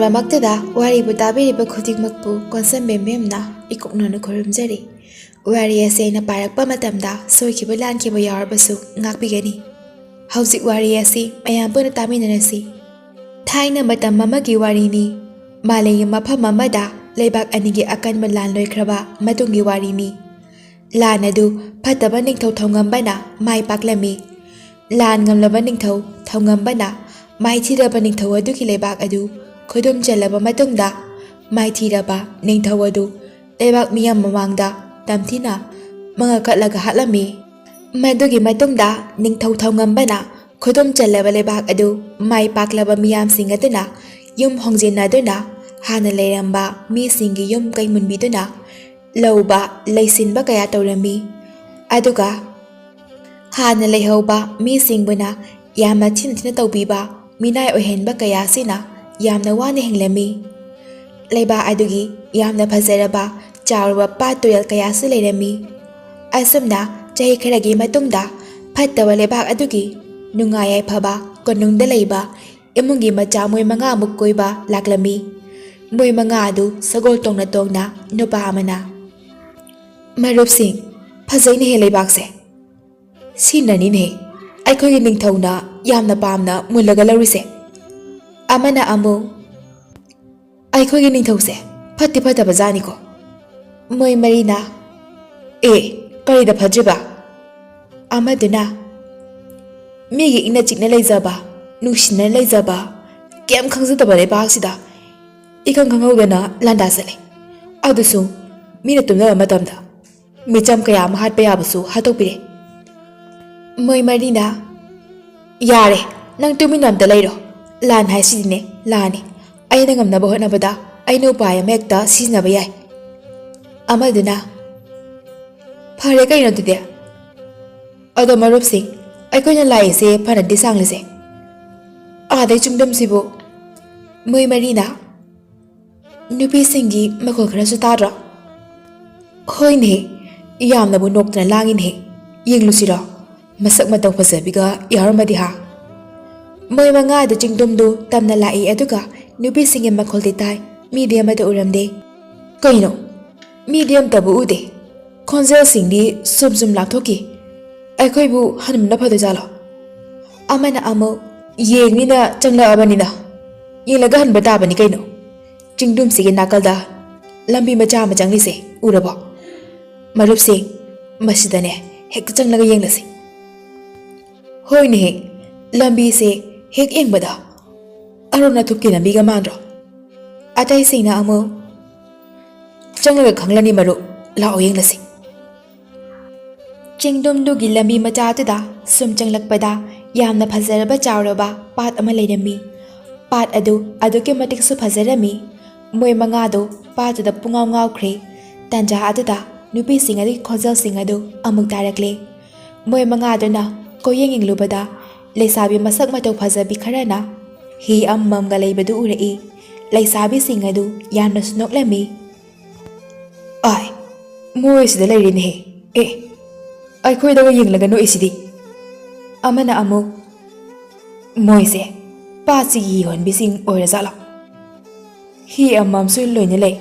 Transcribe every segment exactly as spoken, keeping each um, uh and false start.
ꯃꯔꯛꯇꯗ ꯋꯥꯔꯤꯕꯨ ꯇꯥꯕꯤꯔꯤꯕ ꯈꯨꯗꯤꯡꯃꯛꯄꯨ ꯀꯣꯟꯁꯝꯕꯦꯝ ꯃꯦꯝꯅ ꯏꯀꯣꯛꯅꯅ ꯈꯨꯔꯨꯝꯖꯔꯤ꯫ ꯋꯥꯔꯤ ꯑꯁꯤ ꯑꯩꯅ ꯄꯥꯔꯛꯄ ꯃꯇꯝꯗ ꯁꯣꯏꯈꯤꯕ ꯂꯥꯟꯈꯤꯕ ꯌꯥꯎꯔꯕꯁꯨ ꯉꯥꯛꯄꯤꯒꯅꯤ꯫ ꯍꯧꯖꯤꯛ ꯋꯥꯔꯤ ꯑꯁꯤ ꯃꯌꯥꯝ ꯄꯨꯟꯅ ꯇꯥꯃꯤꯟꯅꯔꯁꯤ꯫ ꯊꯥꯏꯅ ꯃꯇꯝ ꯑꯃꯒꯤ ꯋꯥꯔꯤꯅꯤ꯫ ꯃꯥꯂꯦꯝꯒꯤ ꯃꯐꯝ ꯑꯃꯗ ꯂꯩꯕꯥꯛ ꯑꯅꯤꯒꯤ ꯑꯀꯟꯕ ꯂꯥꯟ ꯂꯣꯏꯈ꯭ꯔꯕ ꯃꯇꯨꯡꯒꯤ ꯋꯥꯔꯤꯅꯤ꯫ ꯂꯥꯟ ꯑꯗꯨ ꯐꯠꯇꯕ ꯅꯤꯡꯊꯧ ꯊꯧꯉꯝꯕꯅ ꯃꯥꯏ ꯄꯥꯛꯂꯝꯃꯤ꯫ ꯂꯥꯟ ꯉꯝꯂꯕ ꯅꯤꯡꯊꯧ ꯊꯧꯉꯝꯕꯅ ꯃꯥꯏꯊꯤꯔꯕ ꯅꯤꯡꯊꯧ ꯑꯗꯨꯒꯤ ꯂꯩꯕꯥꯛ ꯑꯗꯨ ꯈꯨꯗꯨꯝ ꯆꯜꯂꯕ ꯃꯇꯨꯡꯗ, ꯃꯥꯏꯊꯤꯔꯕ ꯅꯤꯡꯊꯧ ꯑꯗꯨ ꯂꯩꯕꯥꯛ ꯃꯤꯌꯥꯝ ꯃꯃꯥꯡꯗ ꯇꯝꯊꯤꯅ ꯃꯉꯛ ꯀꯠꯂꯒ ꯍꯥꯠꯂꯝꯃꯤ꯫ ꯃꯗꯨꯒꯤ ꯃꯇꯨꯡꯗ ꯅꯤꯡꯊꯧ ꯊꯧꯉꯝꯕꯅ ꯈꯨꯗꯨꯝ ꯆꯜꯂꯕ ꯂꯩꯕꯥꯛ ꯑꯗꯨ ꯃꯥꯏ ꯄꯥꯛꯂꯕ ꯃꯤꯌꯥꯝꯁꯤꯡ ꯑꯗꯨꯅ ꯌꯨꯝ ꯍꯣꯡꯖꯤꯟꯅꯗꯨꯅ ꯍꯥꯟꯅ ꯂꯩꯔꯝꯕ ꯃꯤꯁꯤꯡꯒꯤ ꯌꯨꯝ ꯀꯩ ꯃꯨꯟꯕꯤꯗꯨꯅ ꯂꯧꯕ ꯂꯩꯁꯤꯟꯕ ꯀꯌꯥ ꯇꯧꯔꯝꯃꯤ꯫ ꯑꯗꯨꯒ ꯍꯥꯟꯅ ꯂꯩꯍꯧꯕ ꯃꯤꯁꯤꯡꯕꯨꯅ ꯌꯥꯝꯅ ꯊꯤꯅ ꯊꯤꯅ ꯇꯧꯕꯤꯕ ꯃꯤꯅꯥꯏ ꯑꯣꯏꯍꯟꯕ ꯀꯌꯥ ꯑꯁꯤꯅ ꯌꯥꯝꯅ ꯋꯥꯅ ꯍꯤꯡꯂꯝꯃꯤ꯫ ꯂꯩꯕꯥꯛ ꯑꯗꯨꯒꯤ ꯌꯥꯝꯅ ꯐꯖꯔꯕ ꯆꯥꯎꯔꯕ ꯄꯥꯠ ꯇꯨꯔꯦꯜ ꯀꯌꯥꯁꯨ ꯂꯩꯔꯝꯃꯤ꯫ ꯑꯁꯨꯝꯅ ꯆꯍꯤ ꯈꯔꯒꯤ ꯃꯇꯨꯡꯗ ꯐꯠꯇꯕ ꯂꯩꯕꯥꯛ ꯑꯗꯨꯒꯤ ꯅꯨꯡꯉꯥꯏ ꯌꯥꯏꯐꯕ ꯀꯣꯅꯨꯡꯗ ꯂꯩꯕ ꯏꯃꯨꯡꯒꯤ ꯃꯆꯥ ꯃꯣꯏ ꯃꯉꯥꯃꯨꯛ ꯀꯣꯏꯕ ꯂꯥꯛꯂꯝꯃꯤ꯫ ꯃꯣꯏ ꯃꯉꯥ ꯑꯗꯨ ꯁꯒꯣꯜ ꯇꯣꯡꯅ ꯇꯣꯡꯅ ꯅꯨꯄꯥ ꯑꯃꯅ, "ꯃꯔꯨꯞꯁꯤꯡ, ꯐꯖꯩꯅꯦꯍꯦ ꯂꯩꯕꯥꯛꯁꯦ꯫ ꯁꯤꯅꯅꯤꯅꯦ ꯑꯩꯈꯣꯏꯒꯤ ꯅꯤꯡꯊꯧꯅ ꯌꯥꯝꯅ ꯄꯥꯝꯅ ꯃꯨꯜꯂꯒ ꯂꯧꯔꯤꯁꯦ꯫" ꯑꯃꯅ ꯑꯃꯨꯛ, "ꯑꯩꯈꯣꯏꯒꯤ ꯅꯤꯡꯊꯧꯁꯦ ꯐꯠꯇꯤ ꯐꯠꯇꯕ ꯖꯥꯠꯅꯤꯀꯣ꯫" ꯃꯣꯏ ꯃꯔꯤꯅ, "ꯑꯦ, ꯀꯔꯤꯗ ꯐꯠꯇ꯭ꯔꯤꯕ?" ꯑꯃꯗꯨꯅ, "ꯃꯤꯒꯤ ꯏꯪꯅ ꯆꯤꯛꯅ ꯂꯩꯖꯕ, ꯅꯨꯡꯁꯤꯅ ꯂꯩꯖꯕ, ꯀꯩꯝ ꯈꯪꯖꯗꯕ ꯂꯩꯕꯥꯛꯁꯤꯗ ꯏꯈꯪ ꯈꯪꯍꯧꯗꯅ ꯂꯥꯟꯗꯥ ꯆꯠꯂꯦ, ꯑꯗꯨꯁꯨ ꯃꯤꯅ ꯇꯨꯝꯅꯕ ꯃꯇꯝꯗ꯫ ꯃꯤꯆꯝ ꯀꯌꯥ ꯑꯃ ꯍꯥꯠꯄ ꯌꯥꯕꯁꯨ ꯍꯥꯠꯇꯣꯛꯄꯤꯔꯦ꯫" ꯃꯣꯏ ꯃꯔꯤꯅ, "ꯌꯥꯔꯦ, ꯅꯪ ꯇꯨꯃꯤꯟꯅ ꯑꯝꯇ ꯂꯩꯔꯣ꯫ ꯂꯥꯟ ꯍꯥꯏꯁꯤꯗꯤꯅꯦ, ꯂꯥꯟꯅꯤ꯫ ꯑꯩꯅ ꯉꯝꯅꯕ ꯍꯣꯠꯅꯕꯗ ꯑꯩꯅ ꯎꯄꯥꯏ ꯑꯃ ꯍꯦꯛꯇ ꯁꯤꯖꯤꯟꯅꯕ ꯌꯥꯏ꯫" ꯑꯃꯗꯨꯅ, "ꯐꯔꯦ ꯀꯩꯅꯣ ꯑꯗꯨꯗꯤ꯫ ꯑꯗꯣ ꯃꯔꯨꯞꯁꯤꯡ, ꯑꯩꯈꯣꯏꯅ ꯂꯥꯛꯏꯁꯦ ꯐꯅꯗꯤ ꯁꯥꯡꯂꯤꯁꯦ꯫ ꯑꯥꯗꯩ ꯆꯤꯡꯗꯝꯁꯤꯕꯨ?" ꯃꯣꯏ ꯃꯔꯤꯅ, "ꯅꯨꯄꯤꯁꯤꯡꯒꯤ ꯃꯈꯣꯜ ꯈꯔꯁꯨ ꯇꯥꯗ꯭ꯔꯣ?" "ꯍꯣꯏꯅꯦ, ꯌꯥꯝꯅꯕꯨ ꯅꯣꯛꯇꯅ ꯂꯥꯡꯉꯤꯅꯦ꯫ ꯌꯦꯡꯂꯨꯁꯤꯔꯣ? ꯃꯁꯛ ꯃꯇꯧ ꯐꯖꯕꯤꯒ ꯌꯥꯎꯔꯝꯃꯗꯤ ꯍꯥ?" ꯃꯣꯏ ꯃꯉꯥꯗꯨ ꯆꯤꯡꯗꯨꯝꯗꯨ ꯇꯝꯅ ꯂꯥꯛꯏ, ꯑꯗꯨꯒ ꯅꯨꯄꯤꯁꯤꯡꯒꯤ ꯃꯈꯣꯜꯗꯤ ꯇꯥꯏ, ꯃꯤꯗꯤ ꯑꯃꯠꯇ ꯎꯔꯝꯗꯦ꯫ "ꯀꯩꯅꯣ? ꯃꯤꯗꯤ ꯑꯃꯠꯇꯕꯨ ꯎꯗꯦ꯫ ꯈꯣꯟꯖꯦꯜꯁꯤꯡꯗꯤ ꯁꯨꯝ ꯁꯨꯝ ꯂꯥꯞꯊꯣꯛꯈꯤ꯫ ꯑꯩꯈꯣꯏꯕꯨ ꯍꯟꯕꯅ ꯐꯗꯣꯏꯖꯥꯠꯂꯣ?" ꯑꯃꯅ ꯑꯃꯨꯛ, "ꯌꯦꯡꯅꯤꯅ ꯆꯪꯂꯛꯑꯕꯅꯤꯅ ꯌꯦꯡꯂꯒ ꯍꯟꯕ ꯇꯥꯕꯅꯤ ꯀꯩꯅꯣ꯫ ꯆꯤꯡꯗꯨꯝꯁꯤꯒꯤ ꯅꯥꯀꯜꯗ ꯂꯝꯕꯤ ꯃꯆꯥ ꯑꯃ ꯆꯪꯂꯤꯁꯦ ꯎꯔꯕꯣ? ꯃꯔꯨꯞꯁꯤꯡ, ꯃꯁꯤꯗꯅꯦ ꯍꯦꯛꯇ ꯆꯪꯂꯒ ꯌꯦꯡꯂꯁꯤ꯫" ꯍꯣꯏꯅꯦꯍꯦ, ꯂꯝꯕꯤꯁꯦ ꯍꯦꯛ ꯌꯦꯡꯕꯗ ꯑꯔꯣꯝ ꯅꯥꯊꯨꯞꯀꯤ ꯂꯝꯕꯤꯒ ꯃꯥꯟꯗ꯭ꯔꯣ? ꯑꯇꯩꯁꯤꯡꯅ ꯑꯃꯨꯛ, "ꯆꯪꯂꯒ ꯈꯪꯂꯅꯤ ꯃꯔꯨꯞ, ꯂꯥꯛꯑꯣ ꯌꯦꯡꯂꯁꯤ꯫" ꯆꯤꯡꯗꯨꯝꯗꯨꯒꯤ ꯂꯝꯕꯤ ꯃꯆꯥꯗꯨꯗ ꯁꯨꯝ ꯆꯪꯂꯛꯄꯗ ꯌꯥꯝꯅ ꯐꯖꯔꯕ ꯆꯥꯎꯔꯕ ꯄꯥꯠ ꯑꯃ ꯂꯩꯔꯝꯃꯤ꯫ ꯄꯥꯠ ꯑꯗꯨ ꯑꯗꯨꯛꯀꯤ ꯃꯇꯤꯛꯁꯨ ꯐꯖꯔꯝꯃꯤ꯫ ꯃꯣꯏ ꯃꯉꯥꯗꯨ ꯄꯥꯠꯇꯨꯗ ꯄꯨꯡꯉꯥꯎ ꯉꯥꯎꯈ꯭ꯔꯦ꯫ ꯇꯥꯟꯖꯥ ꯑꯗꯨꯗ ꯅꯨꯄꯤꯁꯤꯡ ꯑꯗꯨꯒꯤ ꯈꯣꯟꯖꯦꯜꯁꯤꯡ ꯑꯗꯨ ꯑꯃꯨꯛ ꯇꯥꯔꯛꯂꯦ꯫ ꯃꯣꯏ ꯃꯉꯥꯗꯨꯅ ꯀꯣꯏꯌꯦꯡ ꯌꯦꯡꯂꯨꯕꯗ ꯂꯩꯁꯥꯕꯤ ꯃꯁꯛ ꯃꯇꯧ ꯐꯖꯕꯤ ꯈꯔꯅ ꯍꯤ ꯑꯃꯃꯝꯒ ꯂꯩꯕꯗꯨ ꯎꯔꯛꯏ꯫ ꯂꯩꯁꯥꯕꯤꯁꯤꯡ ꯑꯗꯨ ꯌꯥꯝꯅꯁꯨ ꯅꯣꯛꯂꯝꯃꯤ꯫ "ꯑꯥꯏ, ꯃꯣꯏꯁꯤꯗ ꯂꯩꯔꯦꯅꯦꯍꯦ꯫ ꯑꯦ, ꯑꯩꯈꯣꯏꯗꯒ ꯌꯦꯡꯂꯒ ꯅꯣꯛꯏꯁꯤꯗꯤ꯫" ꯑꯃꯅ ꯑꯃꯨꯛ, "ꯃꯣꯏꯁꯦ ꯄꯥꯠꯁꯤꯒꯤ ꯍꯤ ꯍꯣꯟꯕꯤꯁꯤꯡ ꯑꯣꯏꯔꯖꯥꯠꯂꯣ? ꯍꯤ ꯑꯃꯃꯝꯁꯨ ꯂꯣꯏꯅ ꯂꯩ꯫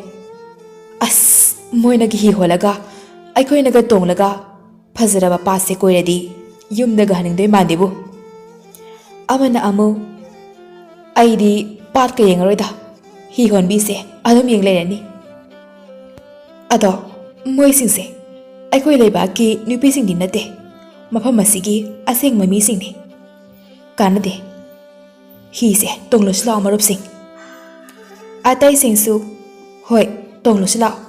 ꯑꯁ, ꯃꯣꯏꯅꯒ ꯍꯤ ꯍꯣꯜꯂꯒ ꯑꯩꯈꯣꯏꯅꯒ ꯇꯣꯡꯂꯒ ꯐꯖꯔꯕ ꯄꯥꯠꯁꯦ ꯀꯣꯏꯔꯗꯤ ꯌꯨꯝꯗꯒ ꯍꯟꯅꯤꯡꯗꯣꯏ ꯃꯥꯟꯗꯦꯕꯨ꯫" ꯑꯃꯅ ꯑꯃꯨꯛ, "ꯑꯩꯗꯤ ꯄꯥꯠꯀ ꯌꯦꯡꯉꯔꯣꯏꯗ, ꯍꯤ ꯍꯣꯟꯕꯤꯁꯦ ꯑꯗꯨꯝ ꯌꯦꯡ ꯂꯩꯔꯅꯤ꯫" ꯑꯗꯣ ꯃꯣꯏꯁꯤꯡꯁꯦ ꯑꯩꯈꯣꯏ ꯂꯩꯕꯥꯛꯀꯤ ꯅꯨꯄꯤꯁꯤꯡꯗꯤ ꯅꯠꯇꯦ, ꯃꯐꯝ ꯑꯁꯤꯒꯤ ꯑꯁꯦꯡꯕ ꯃꯤꯁꯤꯡꯅꯤ꯫ ꯀꯥꯟꯅꯗꯦ, ꯍꯤꯁꯦ ꯇꯣꯡꯂꯨꯁꯤ ꯂꯥꯛꯑꯣ ꯃꯔꯨꯞꯁꯤꯡ꯫ ꯑꯇꯩꯁꯤꯡꯁꯨ, "ꯍꯣꯏ, ꯇꯣꯡꯂꯨꯁꯤ ꯂꯥꯛꯑꯣ꯫"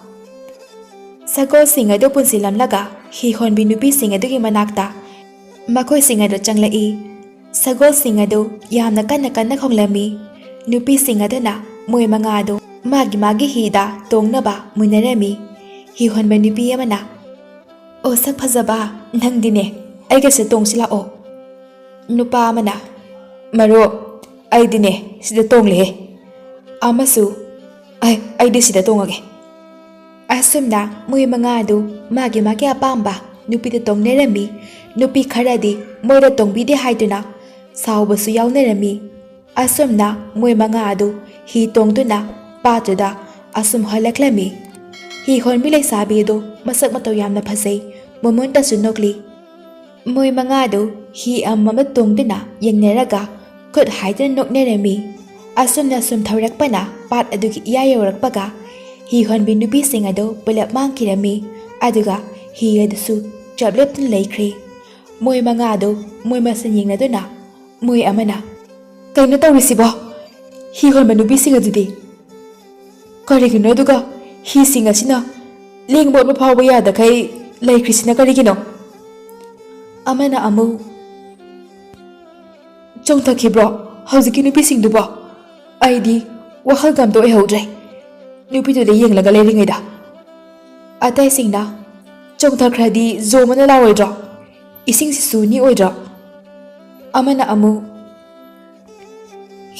ꯁꯒꯣꯜꯁꯤꯡ ꯑꯗꯨ ꯄꯨꯟꯁꯤꯜꯂꯝꯂꯒ ꯍꯤ ꯍꯣꯟꯕꯤ ꯅꯨꯄꯤꯁꯤꯡ ꯑꯗꯨꯒꯤ ꯃꯅꯥꯛꯇ ꯃꯈꯣꯏꯁꯤꯡ ꯑꯗꯨ ꯆꯪꯂꯛꯏ꯫ ꯁꯒꯣꯜꯁꯤꯡ ꯑꯗꯨ ꯌꯥꯝꯅ ꯀꯟꯅ ꯀꯟꯅ ꯈꯣꯡꯂꯝꯃꯤ꯫ ꯅꯨꯄꯤꯁꯤꯡ ꯑꯗꯨꯅ ꯃꯣꯏ ꯃꯉꯥ ꯑꯗꯨ ꯃꯥꯒꯤ ꯃꯥꯒꯤ ꯍꯤꯗ ꯇꯣꯡꯅꯕ ꯃꯨꯟꯅꯔꯝꯃꯤ꯫ ꯍꯤ ꯍꯣꯟꯕ ꯅꯨꯄꯤ ꯑꯃꯅ, "ꯑꯣ ꯁꯛ ꯐꯖꯕ, ꯅꯪꯗꯤꯅꯦ ꯑꯩꯒꯁꯨ ꯇꯣꯡꯁꯤ ꯂꯥꯛꯑꯣ꯫" ꯅꯨꯄꯥ ꯑꯃꯅ, "ꯃꯔꯨꯞ, ꯑꯩꯗꯤꯅꯦ ꯁꯤꯗ ꯇꯣꯡꯂꯦꯍꯦ꯫" ꯑꯃꯁꯨ, "ꯑꯩ, ꯑꯩꯗꯤ ꯁꯤꯗ ꯇꯣꯡꯉꯒꯦ꯫" ꯑꯁꯨꯝꯅ ꯃꯣꯏ ꯃꯉꯥ ꯑꯗꯨ ꯃꯥꯒꯤ ꯃꯥꯒꯤ ꯑꯄꯥꯝꯕ ꯅꯨꯄꯤꯗ ꯇꯣꯡꯅꯔꯝꯃꯤ꯫ ꯅꯨꯄꯤ ꯈꯔꯗꯤ ꯃꯣꯏꯗ ꯇꯣꯡꯕꯤꯗꯦ ꯍꯥꯏꯗꯨꯅ ꯁꯥꯎꯕꯁꯨ ꯌꯥꯎꯅꯔꯝꯃꯤ꯫ ꯑꯁꯨꯝꯅ ꯃꯣꯏ ꯃꯉꯥ ꯑꯗꯨ ꯍꯤ ꯇꯣꯡꯗꯨꯅ ꯄꯥꯠꯇꯨꯗ ꯑꯁꯨꯝ ꯍꯜꯂꯛꯂꯝꯃꯤ꯫ ꯍꯤ ꯍꯣꯟꯕꯤ ꯂꯩꯁꯥꯕꯤ ꯑꯗꯨ ꯃꯁꯛ ꯃꯇꯧ ꯌꯥꯝꯅ ꯐꯖꯩ, ꯃꯃꯨꯟꯇꯁꯨ ꯅꯣꯛꯂꯤ꯫ ꯃꯣꯏ ꯃꯉꯥꯗꯨ ꯍꯤ ꯑꯃꯃꯝꯗ ꯇꯣꯡꯗꯨꯅ ꯌꯦꯡꯅꯔꯒ ꯈꯨꯠ ꯍꯥꯏꯗꯨꯅ ꯅꯣꯛꯅꯔꯝꯃꯤ꯫ ꯑꯁꯨꯝꯅ ꯁꯨꯝ ꯊꯧꯔꯛꯄꯅ ꯄꯥꯠ ꯑꯗꯨꯒꯤ ꯏꯌꯥ ꯌꯧꯔꯛꯄꯒ ꯍꯤ ꯍꯣꯟꯕꯤ ꯅꯨꯄꯤꯁꯤꯡ ꯑꯗꯨ ꯄꯨꯂꯞ ꯃꯥꯡꯈꯤꯔꯝꯃꯤ꯫ ꯑꯗꯨꯒ ꯍꯤ ꯑꯗꯨꯁꯨ ꯆꯞ ꯂꯦꯞꯇꯨꯅ ꯂꯩꯈ꯭ꯔꯦ꯫ ꯃꯣꯏ ꯃꯉꯥꯗꯨ ꯃꯣꯏ ꯃꯁꯦꯟ ꯌꯦꯡꯅꯗꯨꯅ ꯃꯣꯏ ꯑꯃꯅ, "ꯀꯩꯅꯣ ꯇꯧꯔꯤꯁꯤꯕꯣ? ꯍꯤ ꯍꯣꯟꯕ ꯅꯨꯄꯤꯁꯤꯡ ꯑꯗꯨꯗꯤ? ꯀꯔꯤꯒꯤꯅꯣ? ꯑꯗꯨꯒ ꯍꯤꯁꯤꯡ ꯑꯁꯤꯅ ꯂꯦꯡꯕ ꯑꯣꯠꯄ ꯐꯥꯎꯕ ꯌꯥꯗꯈꯩ ꯂꯩꯈ꯭ꯔꯤꯁꯤꯅ ꯀꯔꯤꯒꯤꯅꯣ?" ꯑꯃꯅ ꯑꯃꯨꯛ, "ꯆꯣꯡꯊꯈꯤꯕ꯭ꯔꯣ ꯍꯧꯖꯤꯛꯀꯤ ꯅꯨꯄꯤꯁꯤꯡꯗꯨꯕꯣ? ꯑꯩꯗꯤ ꯋꯥꯈꯜꯒ ꯑꯝꯇ ꯑꯣꯏꯍꯧꯗ꯭ꯔꯦ ꯅꯨꯄꯤꯗꯨꯗ ꯌꯦꯡꯂꯒ ꯂꯩꯔꯤꯉꯩꯗ꯫" ꯑꯇꯩꯁꯤꯡꯅ, "ꯆꯣꯡꯊꯈ꯭ꯔꯗꯤ ꯖꯣꯝ ꯑꯅ ꯂꯥꯎꯔꯣꯏꯗ꯭ꯔꯣ? ꯏꯁꯤꯡꯁꯤꯁꯨ ꯅꯤꯛꯑꯣꯏꯗ꯭ꯔꯣ?" ꯑꯃꯅ ꯑꯃꯨꯛ,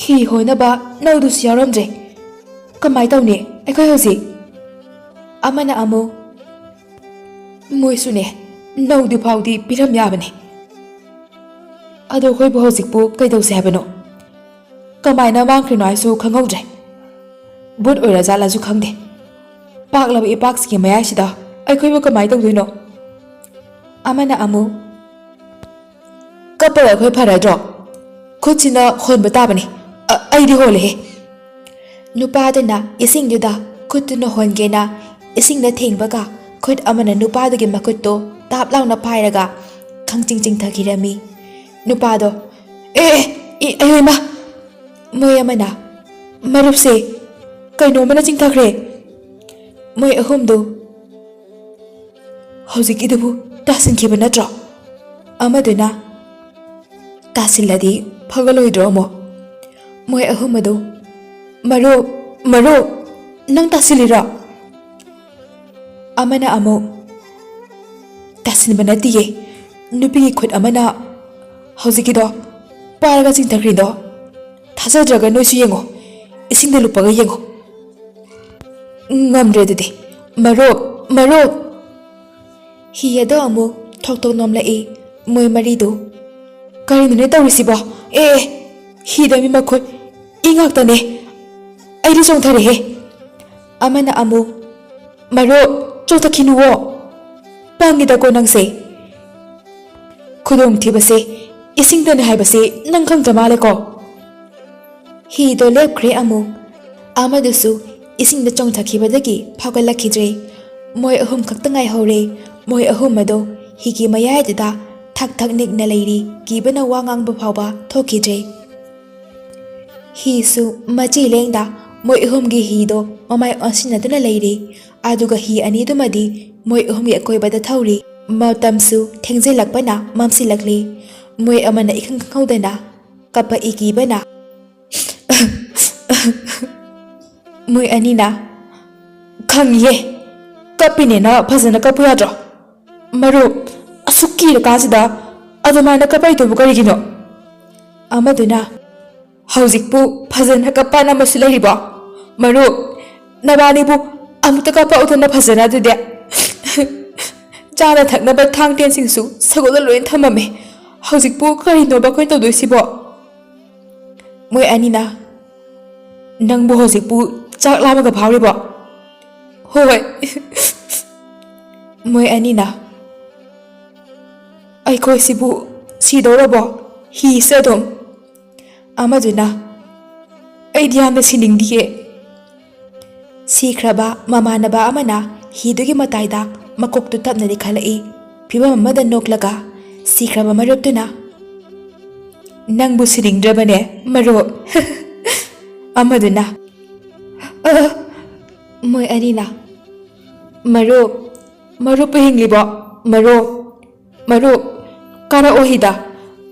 "ꯍꯤ ꯍꯣꯟꯅꯕ ꯅꯧꯗꯨꯁꯨ ꯌꯥꯎꯔꯝꯗ꯭ꯔꯦ꯫ ꯀꯃꯥꯏ ꯇꯧꯅꯤ ꯑꯩꯈꯣꯏ ꯍꯧꯖꯤꯛ?" ꯑꯃꯅ ꯑꯃꯨꯛ, "ꯃꯣꯏꯁꯨꯅꯦ, ꯅꯧꯗꯨ ꯐꯥꯎꯗꯤ ꯄꯤꯔꯝ ꯌꯥꯕꯅꯦ꯫ ꯑꯗꯣ ꯑꯩꯈꯣꯏꯕꯨ ꯍꯧꯖꯤꯛꯄꯨ ꯀꯩꯗꯧꯁꯦ ꯍꯥꯏꯕꯅꯣ? ꯀꯃꯥꯏꯅ ꯃꯥꯡꯈ꯭ꯔꯤꯅꯣ ꯍꯥꯏꯁꯨ ꯈꯪꯍꯧꯗ꯭ꯔꯦ꯫ ꯚꯨꯠ ꯑꯣꯏꯔꯖꯥꯠꯂꯁꯨ ꯈꯪꯗꯦ꯫ ꯄꯥꯛꯂꯕ ꯏꯄꯥꯛꯁꯤꯒꯤ ꯃꯌꯥꯏꯁꯤꯗ ꯑꯩꯈꯣꯏꯕꯨ ꯀꯃꯥꯏ ꯇꯧꯗꯣꯏꯅꯣ?" ꯑꯃꯅ ꯑꯃꯨꯛ, "ꯀꯞꯄꯒ ꯑꯩꯈꯣꯏ ꯐꯔꯗ꯭ꯔꯣ? ꯈꯨꯠꯁꯤꯅ ꯍꯣꯟꯕ ꯇꯥꯕꯅꯤ꯫ ꯑ-, ꯑꯩꯗꯤ ꯍꯣꯜꯂꯦꯍꯦ꯫" ꯅꯨꯄꯥꯗꯨꯅ ꯏꯁꯤꯡꯗꯨꯗ ꯈꯨꯠꯇꯨꯅ ꯍꯣꯟꯒꯦꯅ ꯏꯁꯤꯡꯗ ꯊꯦꯡꯕꯒ ꯈꯨꯠ ꯑꯃꯅ ꯅꯨꯄꯥꯗꯨꯒꯤ ꯃꯈꯨꯠꯇꯣ ꯇꯥꯞ ꯂꯥꯎꯅ ꯄꯥꯏꯔꯒ ꯈꯪꯆꯤꯡ ꯆꯤꯡꯊꯈꯤꯔꯝꯃꯤ꯫ ꯅꯨꯄꯥꯗꯣ, "ꯑꯦ, ꯑꯦ, ꯏ-, ꯑꯌꯣ ꯏꯃꯥ!" ꯃꯣꯏ ꯑꯃꯅ, "ꯃꯔꯨꯞꯁꯦ, ꯀꯩꯅꯣꯝꯃꯅ ꯆꯤꯡꯊꯈ꯭ꯔꯦ꯫" ꯃꯣꯏ ꯑꯍꯨꯝꯗꯨ ꯍꯧꯖꯤꯛꯀꯤꯗꯨꯕꯨ ꯇꯥꯁꯤꯟꯈꯤꯕ ꯅꯠꯇ꯭ꯔꯣ? ꯑꯃꯗꯨꯅ, "ꯇꯥꯁꯤꯜꯂꯗꯤ ꯐꯒꯠꯂꯣꯏꯗ꯭ꯔꯣ ꯑꯃꯨꯛ?" ꯃꯣꯏ ꯑꯍꯨꯝ ꯑꯗꯨ, "ꯃꯔꯨꯞ, ꯃꯔꯨꯞ, ꯅꯪ ꯇꯥꯁꯤꯜꯂꯤꯔꯣ?" ꯑꯃꯅ ꯑꯃꯨꯛ, "ꯇꯥꯁꯤꯟꯕ ꯅꯠꯇꯤꯌꯦ, ꯅꯨꯄꯤꯒꯤ ꯈꯨꯠ ꯑꯃꯅ ꯍꯧꯖꯤꯛꯀꯤꯗꯣ ꯄꯥꯏꯔꯒ ꯆꯤꯡꯊꯈ꯭ꯔꯤꯗꯣ꯫ ꯊꯥꯖꯗ꯭ꯔꯒ ꯅꯣꯏꯁꯨ ꯌꯦꯡꯉꯣ, ꯏꯁꯤꯡꯗ ꯂꯨꯞꯄꯒ ꯌꯦꯡꯉꯣ꯫" "ꯉꯝꯗ꯭ꯔꯦ ꯑꯗꯨꯗꯤ꯫ ꯃꯔꯨꯞ, ꯃꯔꯨꯞ!" ꯍꯤ ꯑꯗꯣ ꯑꯃꯨꯛ ꯊꯣꯛ ꯊꯣꯛ ꯅꯣꯝꯂꯛꯏ꯫ ꯃꯣꯏ ꯃꯔꯤꯗꯨ, "ꯀꯔꯤꯅꯣꯅꯦ ꯇꯧꯔꯤꯁꯤꯕꯣ? ꯑꯦ, ꯑꯦ, ꯍꯤꯗ ꯃꯤ ꯃꯈꯨꯠ, ꯏ ꯉꯥꯛꯇꯅꯦ꯫ ꯑꯩꯗꯤ ꯆꯣꯡꯊꯔꯦꯍꯦ꯫ ꯑꯃꯅ ꯑꯃꯨꯛ, "ꯃꯔꯨꯞ, ꯆꯣꯡꯊꯈꯤꯅꯨꯋꯣ꯫ ꯄꯪꯉꯤꯗꯀꯣ ꯅꯪꯁꯦ꯫ ꯈꯨꯗꯣꯡꯊꯤꯕꯁꯦ ꯏꯁꯤꯡꯗꯅꯦ ꯍꯥꯏꯕꯁꯦ ꯅꯪ ꯈꯪꯗ꯭ꯔ ꯃꯥꯜꯂꯦꯀꯣ?" ꯍꯤꯗꯣ ꯂꯦꯞꯈ꯭ꯔꯦ ꯑꯃꯨꯛ꯫ ꯑꯃꯗꯨꯁꯨ ꯏꯁꯤꯡꯗ ꯆꯣꯡꯊꯈꯤꯕꯗꯒꯤ ꯐꯥꯎꯒꯠꯂꯛꯈꯤꯗ꯭ꯔꯦ꯫ ꯃꯣꯏ ꯑꯍꯨꯝ ꯈꯛꯇ ꯉꯥꯏꯍꯧꯔꯦ꯫ ꯃꯣꯏ ꯑꯍꯨꯝ ꯑꯗꯣ ꯍꯤꯒꯤ ꯃꯌꯥꯏꯗꯨꯗ ꯊꯛ ꯊꯛ ꯅꯤꯛꯅ ꯂꯩꯔꯤ꯫ ꯀꯤꯕꯅ ꯋꯥ ꯉꯥꯡꯕ ꯐꯥꯎꯕ ꯊꯣꯛꯈꯤꯗ꯭ꯔꯦ꯫ ꯍꯤꯁꯨ ꯃꯆꯤ ꯂꯦꯡꯗ ꯃꯣꯏ ꯑꯍꯨꯝꯒꯤ ꯍꯤꯗꯣ ꯃꯃꯥꯏ ꯑꯣꯟꯁꯤꯟꯅꯗꯨꯅ ꯂꯩꯔꯤ꯫ ꯑꯗꯨꯒ ꯍꯤ ꯑꯅꯤꯗꯨꯃꯗꯤ ꯃꯣꯏ ꯑꯍꯨꯝꯒꯤ ꯑꯀꯣꯏꯕꯗ ꯊꯧꯔꯤ꯫ ꯃꯇꯝꯁꯨ ꯊꯦꯡꯖꯤꯜꯂꯛꯄꯅ ꯃꯝꯁꯤꯜꯂꯛꯂꯤ꯫ ꯃꯣꯏ ꯑꯃꯅ ꯏꯈꯪ ꯈꯪꯍꯧꯗꯅ ꯀꯞꯄꯛꯏ ꯀꯤꯕꯅ꯫ ꯃꯣꯏ ꯑꯅꯤꯅ, "ꯈꯪꯉꯤꯍꯦ, ꯀꯞꯄꯤꯅꯦꯅ ꯐꯖꯅ ꯀꯞꯄꯨ ꯌꯥꯗ꯭ꯔꯣ? ꯃꯔꯨꯞ, ꯑꯁꯨꯛ ꯀꯤꯔꯀꯥꯟꯁꯤꯗ ꯑꯗꯨꯃꯥꯏꯅ ꯀꯞꯄꯛꯏꯗꯨꯕꯨ ꯀꯔꯤꯒꯤꯅꯣ?" ꯑꯃꯗꯨꯅ, "ꯍꯧꯖꯤꯛꯄꯨ ꯐꯖꯅ ꯀꯞꯄꯅ ꯑꯃꯁꯨ ꯂꯩꯔꯤꯕꯣ? ꯃꯔꯨꯞ, ꯅꯕꯥꯅꯤꯕꯨ ꯑꯃꯨꯛꯇ ꯀꯞꯄꯛꯎꯗꯅ ꯐꯖꯅ ꯑꯗꯨꯗꯤ꯫ ꯆꯥꯅ ꯊꯛꯅꯕ ꯊꯥꯡ ꯇꯦꯟꯁꯤꯡꯁꯨ ꯁꯒꯣꯜꯗ ꯂꯣꯏ ꯊꯝꯃꯝꯃꯦ꯫ ꯍꯧꯖꯤꯛꯄꯨ ꯀꯔꯤꯅꯣꯕ ꯑꯩꯈꯣꯏꯅ ꯇꯧꯗꯣꯏꯁꯤꯕꯣ?" ꯃꯣꯏ ꯑꯅꯤꯅ, "ꯅꯪꯕꯨ ꯍꯧꯖꯤꯛꯄꯨ ꯆꯥꯛ ꯂꯥꯝꯃꯒ ꯐꯥꯎꯔꯤꯕꯣ?" "ꯍꯣꯏ꯫" ꯃꯣꯏ ꯑꯅꯤꯅ, "ꯑꯩꯈꯣꯏꯁꯤꯕꯨ ꯁꯤꯗꯧꯔꯕꯣ? ꯍꯤꯁꯦ ꯑꯗꯨꯝ?" ꯑꯃꯗꯨꯅ, "ꯑꯩꯗꯤ ꯌꯥꯝꯅ ꯁꯤꯅꯤꯡꯗꯤꯌꯦ꯫" ꯁꯤꯈ꯭ꯔꯕ ꯃꯃꯥꯟꯅꯕ ꯑꯃꯅ ꯍꯤꯗꯨꯒꯤ ꯃꯇꯥꯏꯗ ꯃꯀꯣꯛꯇꯨ ꯇꯞꯅ ꯂꯤꯈꯠꯂꯛꯏ꯫ ꯐꯤꯚꯝ ꯑꯃꯗ ꯅꯣꯛꯂꯒ ꯁꯤꯈ꯭ꯔꯕ ꯃꯔꯨꯞꯇꯨꯅ, "ꯅꯪꯕꯨ ꯁꯤꯅꯤꯡꯗ꯭ꯔꯕꯅꯦ, ꯃꯔꯨꯞ?" ꯑꯃꯗꯨꯅ, "ꯑ!" ꯃꯣꯏ ꯑꯅꯤꯅ, "ꯃꯔꯨꯞ, ꯃꯔꯨꯞꯄꯨ ꯍꯤꯡꯂꯤꯕꯣ? ꯃꯔꯨꯞ, ꯃꯔꯨꯞ, ꯀꯥꯔꯛꯑꯣ ꯍꯤꯗ꯫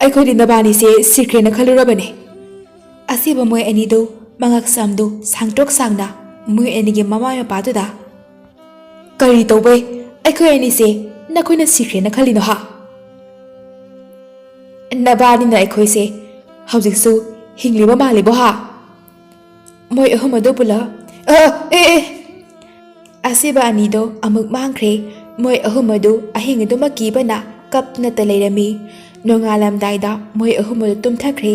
ꯑꯩꯈꯣꯏꯗꯤ ꯅꯕꯥꯅꯤꯁꯦ ꯁꯤꯈ꯭ꯔꯦꯅ ꯈꯜꯂꯨꯔꯕꯅꯦ꯫" ꯑꯁꯤꯕ ꯃꯣꯏ ꯑꯅꯤꯗꯨ ꯃꯉꯛꯁꯝꯗꯨ ꯁꯥꯡꯇ꯭ꯔꯣꯛ ꯁꯥꯡꯅ ꯃꯣꯏ ꯑꯅꯤꯒꯤ ꯃꯃꯥ ꯃꯄꯥꯗꯨꯗ, "ꯀꯔꯤ ꯇꯧꯕꯩ ꯑꯩꯈꯣꯏ ꯑꯅꯤꯁꯦ ꯅꯈꯣꯏꯅ ꯁꯤꯈ꯭ꯔꯦꯅ ꯈꯜꯂꯤꯅꯣ ꯍꯥ? ꯅꯕꯥꯅꯤꯅ ꯑꯩꯈꯣꯏꯁꯦ ꯍꯧꯖꯤꯛꯁꯨ ꯍꯤꯡꯂꯤꯕ ꯃꯥꯜꯂꯤꯕꯣ ꯍꯥ?" ꯃꯣꯏ ꯑꯍꯨꯝ ꯑꯗꯨ ꯄꯨꯂꯞ, "ꯑ, ꯑꯦ, ꯑꯦ!" ꯑꯁꯤꯕ ꯑꯅꯤꯗꯣ ꯑꯃꯨꯛ ꯃꯥꯡꯈ꯭ꯔꯦ꯫ ꯃꯣꯏ ꯑꯍꯨꯝ ꯑꯗꯨ ꯑꯍꯤꯡ ꯑꯗꯨꯃꯛ ꯀꯤꯕꯅ ꯀꯞꯅꯇ ꯂꯩꯔꯝꯃꯤ꯫ ꯅꯣꯡꯉꯥꯜꯂꯝꯗꯥꯏꯗ ꯃꯣꯏ ꯑꯍꯨꯝ ꯑꯗꯨ ꯇꯨꯝꯊꯈ꯭ꯔꯦ꯫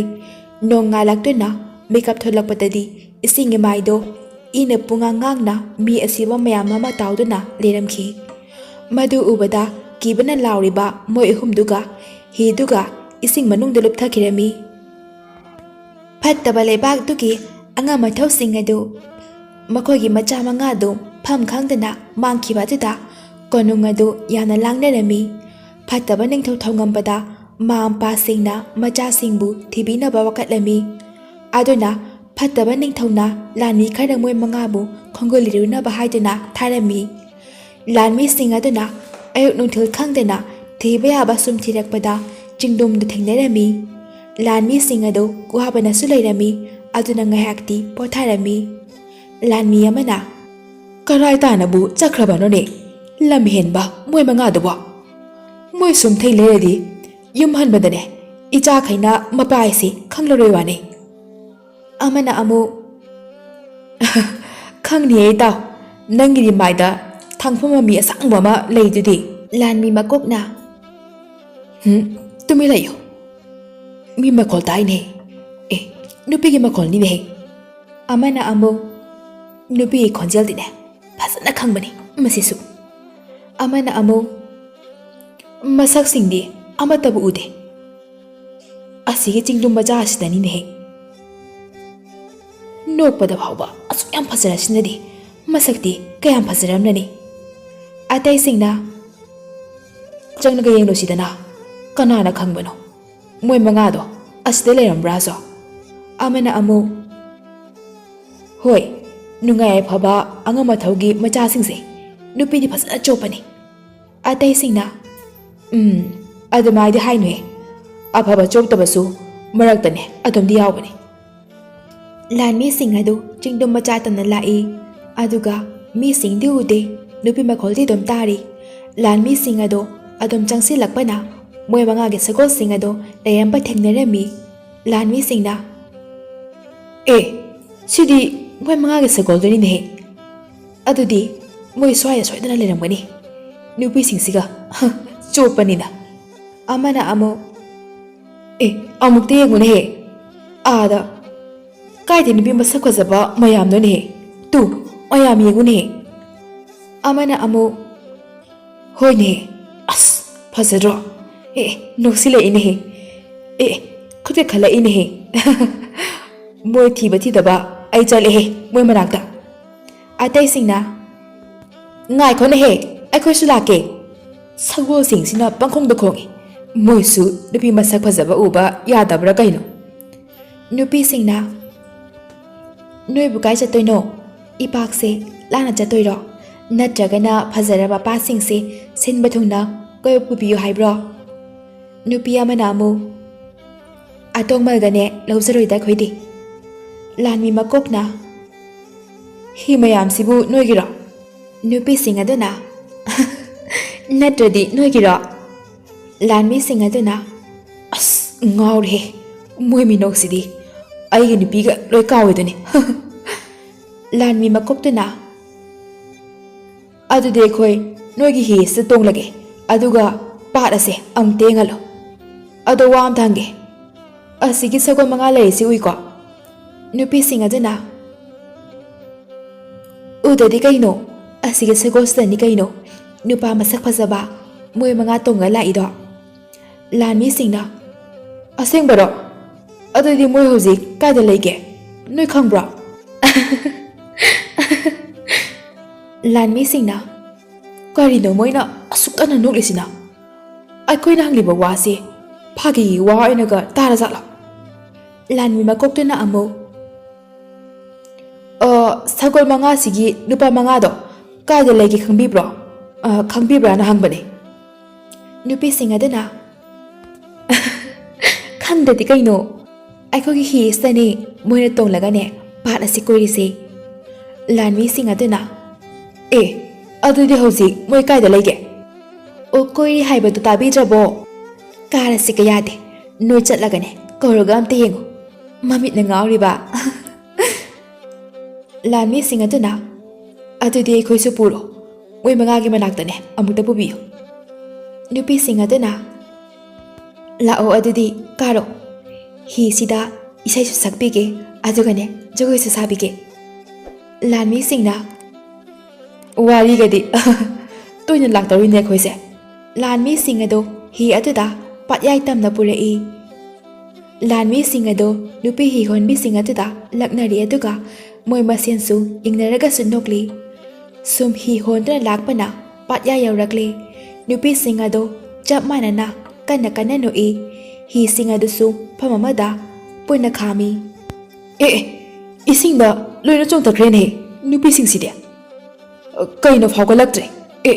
ꯅꯣꯡꯉꯥꯜꯂꯛꯇꯨꯅ ꯃꯤꯀꯞ ꯊꯣꯛꯂꯛꯄꯗꯗꯤ ꯏꯁꯤꯡ ꯏꯃꯥꯏꯗꯣ ꯏꯅ ꯄꯨꯡꯉꯥꯡ ꯉꯥꯡꯅ ꯃꯤ ꯑꯁꯤꯕ ꯃꯌꯥꯝ ꯑꯃ ꯇꯥꯎꯗꯨꯅ ꯂꯩꯔꯝꯈꯤ꯫ ꯃꯗꯨ ꯎꯕꯗ ꯀꯤꯕꯅ ꯂꯥꯎꯔꯤꯕ ꯃꯣꯏ ꯑꯍꯨꯝꯗꯨꯒ ꯍꯤꯗꯨꯒ ꯏꯁꯤꯡ ꯃꯅꯨꯡꯗ ꯂꯨꯞꯊꯈꯤꯔꯝꯃꯤ꯫ ꯐꯠꯇꯕ ꯂꯩꯕꯥꯛꯇꯨꯒꯤ ꯑꯉꯝ ꯑꯊꯧꯁꯤꯡ ꯑꯗꯨ ꯃꯈꯣꯏꯒꯤ ꯃꯆꯥ ꯃꯉꯥꯗꯨ ꯐꯝ ꯈꯪꯗꯅ ꯃꯥꯡꯈꯤꯕ ꯑꯗꯨꯗ ꯀꯣꯅꯨꯡ ꯑꯗꯨ ꯌꯥꯝꯅ ꯂꯥꯡꯅꯔꯝꯃꯤ꯫ ꯐꯠꯇꯕ ꯅꯤꯡꯊꯧ ꯊꯧꯉꯝꯕꯗ ꯃꯃꯥ ꯃꯄꯥꯁꯤꯡꯅ ꯃꯆꯥꯁꯤꯡꯕꯨ ꯊꯤꯕꯤꯅꯕ ꯋꯥꯀꯠꯂꯝꯃꯤ꯫ ꯑꯗꯨꯅ ꯐꯠꯇꯕ ꯅꯤꯡꯊꯧꯅ ꯂꯥꯟꯃꯤ ꯈꯔ ꯃꯣꯏ ꯃꯉꯥꯕꯨ ꯈꯣꯡꯒꯨꯜ ꯏꯔꯨꯅꯕ ꯍꯥꯏꯗꯨꯅ ꯊꯥꯔꯝꯃꯤ꯫ ꯂꯥꯟꯃꯤꯁꯤꯡ ꯑꯗꯨꯅ ꯑꯌꯨꯛ ꯅꯨꯡꯊꯤꯜ ꯈꯪꯗꯅ ꯊꯤꯕ ꯌꯥꯕ ꯁꯨꯝ ꯊꯤꯔꯛꯄꯗ ꯆꯤꯡꯗꯣꯝꯗ ꯊꯦꯡꯅꯔꯝꯃꯤ꯫ ꯂꯥꯟꯃꯤꯁꯤꯡ ꯑꯗꯨ ꯋꯥꯕꯅꯁꯨ ꯂꯩꯔꯝꯃꯤ꯫ ꯑꯗꯨꯅ ꯉꯥꯏꯍꯥꯛꯇꯤ ꯄꯣꯊꯥꯔꯝꯃꯤ꯫ ꯂꯥꯟꯃꯤ ꯑꯃꯅ, "ꯀꯔꯥꯏ ꯇꯥꯅꯕꯨ ꯆꯠꯈ꯭ꯔꯕꯅꯣꯅꯦ? ꯂꯝ ꯍꯦꯟꯕ ꯃꯣꯏ ꯃꯉꯥꯗꯨꯕꯣ? ꯃꯣꯏ ꯁꯨꯝ ꯊꯩ ꯂꯩꯔꯗꯤ ꯌꯨꯝ ꯍꯟꯕꯗꯅꯦ ꯏꯆꯥꯈꯩꯅ ꯃꯄꯥ ꯍꯥꯏꯁꯤ ꯈꯪꯂꯔꯣꯏ ꯋꯥꯅꯤ꯫" ꯑꯃꯅ ꯑꯃꯨꯛ, "ꯈꯪꯅꯤꯌꯦ ꯏꯇꯥꯎ, ꯅꯪꯒꯤꯗꯤ ꯃꯥꯏꯗ ꯊꯥꯡꯐꯝ ꯃꯃꯤ ꯑꯁꯥꯡꯕ ꯑꯃ ꯂꯩꯗꯨꯗꯤ?" ꯂꯥꯟꯃꯤ ꯃꯀꯣꯛꯅ, "ꯍꯨꯝ, ꯇꯨꯃꯤꯟ ꯂꯩꯌꯨ꯫ ꯃꯤ ꯃꯈꯣꯜ ꯇꯥꯏꯅꯦ꯫ ꯑꯦ, ꯅꯨꯄꯤꯒꯤ ꯃꯈꯣꯜꯅꯤꯅꯦꯍꯦ꯫" ꯑꯃꯅ ꯑꯃꯨꯛ, "ꯅꯨꯄꯤꯒꯤ ꯈꯣꯟꯖꯦꯜꯗꯤꯅꯦ ꯐꯖꯅ ꯈꯪꯕꯅꯤ ꯃꯁꯤꯁꯨ꯫" ꯑꯃꯅ ꯑꯃꯨꯛ, "ꯃꯁꯛꯁꯤꯡꯗꯤ ꯑꯃꯠꯇꯕꯨ ꯎꯗꯦ꯫ ꯑꯁꯤꯒꯤ ꯆꯤꯡꯗꯨꯝ ꯃꯆꯥ ꯑꯁꯤꯗꯅꯤꯅꯦꯍꯦ꯫ ꯅꯣꯛꯄꯗ ꯐꯥꯎꯕ ꯑꯁꯨꯛ ꯌꯥꯝ ꯐꯖꯔꯁꯤꯅꯗꯤ ꯃꯁꯛꯇꯤ ꯀꯌꯥꯝ ꯐꯖꯔꯝꯂꯅꯤ?" ꯑꯇꯩꯁꯤꯡꯅ, "ꯆꯪꯂꯒ ꯌꯦꯡꯂꯨꯁꯤꯗꯅ, ꯀꯅꯥꯅ ꯈꯪꯕꯅꯣ? ꯃꯣꯏ ꯃꯉꯥꯗꯣ ꯑꯁꯤꯗ ꯂꯩꯔꯝꯕ꯭ꯔꯥꯁꯨ?" ꯑꯃꯅ ꯑꯃꯨꯛ, "ꯍꯣꯏ, ꯅꯨꯡꯉꯥꯏ ꯌꯥꯏꯐꯕ ꯑꯉꯝ ꯑꯊꯧꯒꯤ ꯃꯆꯥꯁꯤꯡꯁꯦ ꯅꯨꯄꯤꯗꯤ ꯐꯖꯅ ꯆꯣꯞꯄꯅꯤ꯫" ꯑꯇꯩꯁꯤꯡꯅ, "ꯎꯝ, ꯑꯗꯨꯃꯥꯏꯗꯤ ꯍꯥꯏꯅꯨꯍꯦ꯫ ꯑꯐꯕ ꯆꯣꯞꯇꯕꯁꯨ ꯃꯔꯛꯇꯅꯦ ꯑꯗꯨꯝꯗꯤ ꯌꯥꯎꯕꯅꯤ꯫" ꯂꯥꯟꯃꯤꯁꯤꯡ ꯑꯗꯨ ꯆꯤꯡꯗꯨꯝ ꯃꯆꯥ ꯇꯝꯅ ꯂꯥꯛꯏ꯫ ꯑꯗꯨꯒ ꯃꯤꯁꯤꯡꯗꯤ ꯎꯗꯦ꯫ ꯅꯨꯄꯤ ꯃꯈꯣꯜꯗꯤ ꯑꯗꯨꯝ ꯇꯥꯔꯤ꯫ ꯂꯥꯟꯃꯤꯁꯤꯡ ꯑꯗꯣ ꯑꯗꯨꯝ ꯆꯪꯁꯤꯜꯂꯛꯄꯅ ꯃꯣꯏ ꯃꯉꯥꯒꯤ ꯁꯒꯣꯜꯁꯤꯡ ꯑꯗꯣ ꯂꯩꯔꯝꯕ ꯊꯦꯡꯅꯔꯝꯃꯤ꯫ ꯂꯥꯟꯃꯤꯁꯤꯡꯅ, "ꯑꯦ, ꯁꯤꯗꯤ ꯃꯣꯏ ꯃꯉꯥꯒꯤ ꯁꯒꯣꯜꯗꯨꯅꯤꯅꯦꯍꯦ꯫ ꯑꯗꯨꯗꯤ ꯃꯣꯏ ꯁ꯭ꯋꯥꯏꯗ ꯁꯣꯏꯗꯅ ꯂꯩꯔꯝꯒꯅꯤ꯫ ꯅꯨꯄꯤꯁꯤꯡꯁꯤꯒ, ꯍ, ꯆꯣꯞꯄꯅꯤꯅ꯫" ꯑꯃꯅ ꯑꯃꯨꯛ, "ꯑꯦ, ꯑꯃꯨꯛꯇ ꯌꯦꯡꯉꯨꯅꯦꯍꯦ꯫ ꯑꯥꯗ ꯀꯥꯏꯗ ꯅꯨꯄꯤ ꯃꯁꯛ ꯐꯖꯕ ꯃꯌꯥꯝꯅꯣꯅꯦꯍꯦ? ꯇꯨ, ꯃꯌꯥꯝ ꯌꯦꯡꯉꯨꯅꯦꯍꯦ꯫ ꯑꯃꯅ ꯑꯃꯨꯛ, "ꯍꯣꯏꯅꯦ, ꯑꯁ, ꯐꯖꯗ꯭ꯔꯣ? ꯑꯦ, ꯅꯣꯛꯁꯤꯜꯂꯛꯏꯅꯦꯍꯦ꯫ ꯑꯦ, ꯈꯨꯠꯀ ꯈꯜꯂꯛꯏꯅꯦꯍꯦ꯫ ꯃꯣꯏ ꯊꯤꯕ ꯊꯤꯗꯕ ꯑꯩ ꯆꯠꯂꯦꯍꯦ, ꯃꯣꯏ ꯃꯅꯥꯛꯇ"꯫ ꯑꯇꯩꯁꯤꯡꯅ, "ꯉꯥꯏꯈꯣꯅꯦꯍꯦ, ꯑꯩꯈꯣꯏꯁꯨ ꯂꯥꯛꯀꯦ"꯫ ꯁꯒꯣꯜꯁꯤꯡꯁꯤꯅ ꯄꯪꯈꯣꯡꯗ ꯈꯣꯡꯏ꯫ ꯃꯣꯏꯁꯨ ꯅꯨꯄꯤ ꯃꯁꯛ ꯐꯖꯕ ꯎꯕ ꯌꯥꯗꯕ꯭ꯔꯥ ꯀꯩꯅꯣ? ꯅꯨꯄꯤꯁꯤꯡꯅ, "ꯅꯣꯏꯕꯨ ꯀꯥꯏ ꯆꯠꯇꯣꯏꯅꯣ? ꯏꯄꯥꯛꯁꯦ ꯂꯥꯟꯅ ꯆꯠꯇꯣꯏꯔꯣ? ꯅꯠꯇ꯭ꯔꯒꯅ ꯐꯖꯔꯕ ꯄꯥꯠꯁꯤꯡꯁꯦ ꯁꯤꯟꯕ ꯊꯨꯡꯅ ꯀꯣꯏꯕ ꯄꯨꯕꯤꯌꯨ ꯍꯥꯏꯕ꯭ꯔꯣ?" ꯅꯨꯄꯤ ꯑꯃꯅ ꯑꯃꯨꯛ, "ꯑꯇꯣꯡꯃꯜꯒꯅꯦ ꯂꯧꯖꯔꯣꯏꯗ ꯑꯩꯈꯣꯏꯗꯤ"꯫ ꯂꯥꯟꯃꯤ ꯃꯀꯣꯛꯅ, "ꯍꯤ ꯃꯌꯥꯝꯁꯤꯕꯨ ꯅꯣꯏꯒꯤꯔꯣ?" ꯅꯨꯄꯤꯁꯤꯡ ꯑꯗꯨꯅ, "ꯅꯠꯇ꯭ꯔꯗꯤ ꯅꯣꯏꯒꯤꯔꯣ?" ꯂꯥꯟꯃꯤꯁꯤꯡ ꯑꯗꯨꯅ, "ꯑꯁ, ꯉꯥꯎꯔꯦꯍꯦ, ꯃꯣꯏ ꯃꯤꯅꯣꯛꯁꯤꯗꯤ ꯑꯩꯒꯤ ꯅꯨꯄꯤꯒ ꯂꯣꯏ ꯀꯥꯎꯏꯗꯨꯅꯤ"꯫ ꯂꯥꯟꯃꯤ ꯃꯀꯣꯛꯇꯨꯅ, "ꯑꯗꯨꯗꯤ ꯑꯩꯈꯣꯏ ꯅꯣꯏꯒꯤ ꯍꯤꯁꯤꯗ ꯇꯣꯡꯂꯒꯦ, ꯑꯗꯨꯒ ꯄꯥꯠ ꯑꯁꯦ ꯑꯃꯨꯛꯇ ꯌꯦꯡꯍꯜꯂꯣ꯫ ꯑꯗꯣ ꯋꯥ ꯑꯝꯇ ꯍꯪꯒꯦ, ꯑꯁꯤꯒꯤ ꯁꯒꯣꯜ ꯃꯉꯥ ꯂꯩꯔꯤꯁꯤ ꯎꯏꯀꯣ?" ꯅꯨꯄꯤꯁꯤꯡ ꯑꯗꯨꯅ, "ꯎꯗꯗꯤ ꯀꯩꯅꯣ, ꯑꯁꯤꯒꯤ ꯁꯒꯣꯜꯁꯤꯗꯅꯤ ꯀꯩꯅꯣ ꯅꯨꯄꯥ ꯃꯁꯛ ꯐꯖꯕ ꯃꯣꯏ ꯃꯉꯥ ꯇꯣꯡꯉ ꯂꯥꯛꯏꯗꯣ"꯫ ꯂꯥꯟꯃꯤꯁꯤꯡꯅ, "ꯑꯁꯦꯡꯕꯔꯣ? ꯑꯗꯨꯗꯤ ꯃꯣꯏ ꯍꯧꯖꯤꯛ ꯀꯥꯏꯗ ꯂꯩꯒꯦ? ꯅꯣꯏ ꯈꯪꯕ꯭ꯔꯣ?" ꯂꯥꯟꯃꯤꯁꯤꯡꯅ, "ꯀꯔꯤꯅꯣ ꯃꯣꯏꯅ ꯑꯁꯨꯛ ꯀꯟꯅ ꯅꯣꯛꯂꯤꯁꯤꯅ? ꯑꯩꯈꯣꯏꯅ ꯍꯪꯂꯤꯕ ꯋꯥꯁꯤ ꯐꯥꯒꯤꯒꯤ ꯋꯥ ꯑꯣꯏꯅꯒ ꯇꯥꯔꯖꯥꯠꯂꯣ?" ꯂꯥꯟꯃꯤ ꯃꯀꯣꯛꯇꯨꯅ ꯑꯃꯨꯛ, "ꯑ, ꯁꯒꯣꯜ ꯃꯉꯥꯁꯤꯒꯤ ꯅꯨꯄꯥ ꯃꯉꯥꯗꯣ ꯀꯥꯏꯗ ꯂꯩꯒꯦ ꯈꯪꯕꯤꯕ꯭ꯔꯣ? ꯑ, ꯈꯪꯕꯤꯕ꯭ꯔꯥꯅ ꯍꯪꯕꯅꯦ"꯫ ꯅꯨꯄꯤꯁꯤꯡ ꯑꯗꯨꯅ, "ꯈꯪꯗꯗꯤ ꯀꯩꯅꯣ, ꯑꯩꯈꯣꯏꯒꯤ ꯍꯤꯁꯤꯗꯅꯤ ꯃꯣꯏꯅ ꯇꯣꯡꯂꯒꯅꯦ ꯄꯥꯠ ꯑꯁꯤ ꯀꯣꯏꯔꯤꯁꯦ"꯫ ꯂꯥꯟꯃꯤꯁꯤꯡ ꯑꯗꯨꯅ, "ꯑꯦ, ꯑꯗꯨꯗꯤ ꯍꯧꯖꯤꯛ ꯃꯣꯏ ꯀꯥꯏꯗ ꯂꯩꯒꯦ?" "ꯑꯣ, ꯀꯣꯏꯔꯤ ꯍꯥꯏꯕꯗꯨ ꯇꯥꯕꯤꯗ꯭ꯔꯕꯣ? ꯀꯥꯔꯁꯤꯒ ꯌꯥꯗꯦ, ꯅꯣꯏ ꯆꯠꯂꯒꯅꯦ ꯀꯧꯔꯒ ꯑꯝꯇ ꯌꯦꯡꯉꯨ, ꯃꯃꯤꯠꯅ ꯉꯥꯎꯔꯤꯕ"꯫ ꯂꯥꯟꯃꯤꯁꯤꯡ ꯑꯗꯨꯅ, "ꯑꯗꯨꯗꯤ ꯑꯩꯈꯣꯏꯁꯨ ꯄꯨꯔꯣ, ꯃꯣꯏ ꯃꯉꯥꯒꯤ ꯃꯅꯥꯛꯇꯅꯦ ꯑꯃꯨꯛꯇ ꯄꯨꯕꯤꯌꯨ"꯫ ꯅꯨꯄꯤꯁꯤꯡ ꯑꯗꯨꯅ, "ꯂꯥꯛꯑꯣ, ꯑꯗꯨꯗꯤ ꯀꯥꯔꯣ, ꯍꯤꯁꯤꯗ ꯏꯁꯩꯁꯨ ꯁꯛꯄꯤꯒꯦ, ꯑꯗꯨꯒꯅꯦ, ꯖꯒꯣꯏꯁꯨ ꯁꯥꯕꯤꯒꯦ꯫ ꯂꯥꯟꯃꯤꯁꯤꯡꯅ, "ꯋꯥꯔꯤꯒꯗꯤ꯫ ꯇꯣꯏꯅ ꯂꯥꯛꯇꯧꯔꯤꯅꯦ ꯑꯩꯈꯣꯏꯁꯦ꯫" ꯂꯥꯟꯃꯤꯁꯤꯡ ꯑꯗꯣ ꯍꯤ ꯑꯗꯨꯗ ꯄꯥꯠꯌꯥꯏ ꯇꯝꯅ ꯄꯨꯔꯛꯏ꯫ ꯂꯥꯟꯃꯤꯁꯤꯡ ꯑꯗꯣ ꯅꯨꯄꯤ ꯍꯤ ꯍꯣꯟꯕꯤꯁꯤꯡ ꯑꯗꯨꯗ ꯂꯛꯅꯔꯤ, ꯑꯗꯨꯒ ꯃꯣꯏ ꯃꯁꯦꯟꯁꯨ ꯌꯦꯡꯅꯔꯒꯁꯨ ꯅꯣꯛꯂꯤ꯫ ꯁꯨꯝ ꯍꯤ ꯍꯣꯟꯗꯨꯅ ꯂꯥꯛꯄꯅ ꯄꯥꯠꯌꯥ ꯌꯧꯔꯛꯂꯦ꯫ ꯅꯨꯄꯤꯁꯤꯡ ꯑꯗꯣ ꯆꯞ ꯃꯥꯟꯅꯅ ꯀꯟꯅ ꯀꯟꯅ ꯅꯣꯛꯏ꯫ ꯍꯤꯁꯤꯡ ꯑꯗꯨꯁꯨ ꯐꯝ ꯑꯃꯗ ꯄꯨꯟꯅ ꯈꯥꯝꯃꯤ꯫ "ꯑꯦ, ꯑꯦ, ꯏꯁꯤꯡꯗ ꯂꯣꯏꯅ ꯆꯣꯡꯊꯈ꯭ꯔꯦꯅꯦ ꯅꯨꯄꯤꯁꯤꯡꯁꯤꯗꯤ꯫ ꯀꯩꯅꯣ ꯐꯥꯎꯒꯠꯂꯛꯇ꯭ꯔꯦ? ꯑꯦ,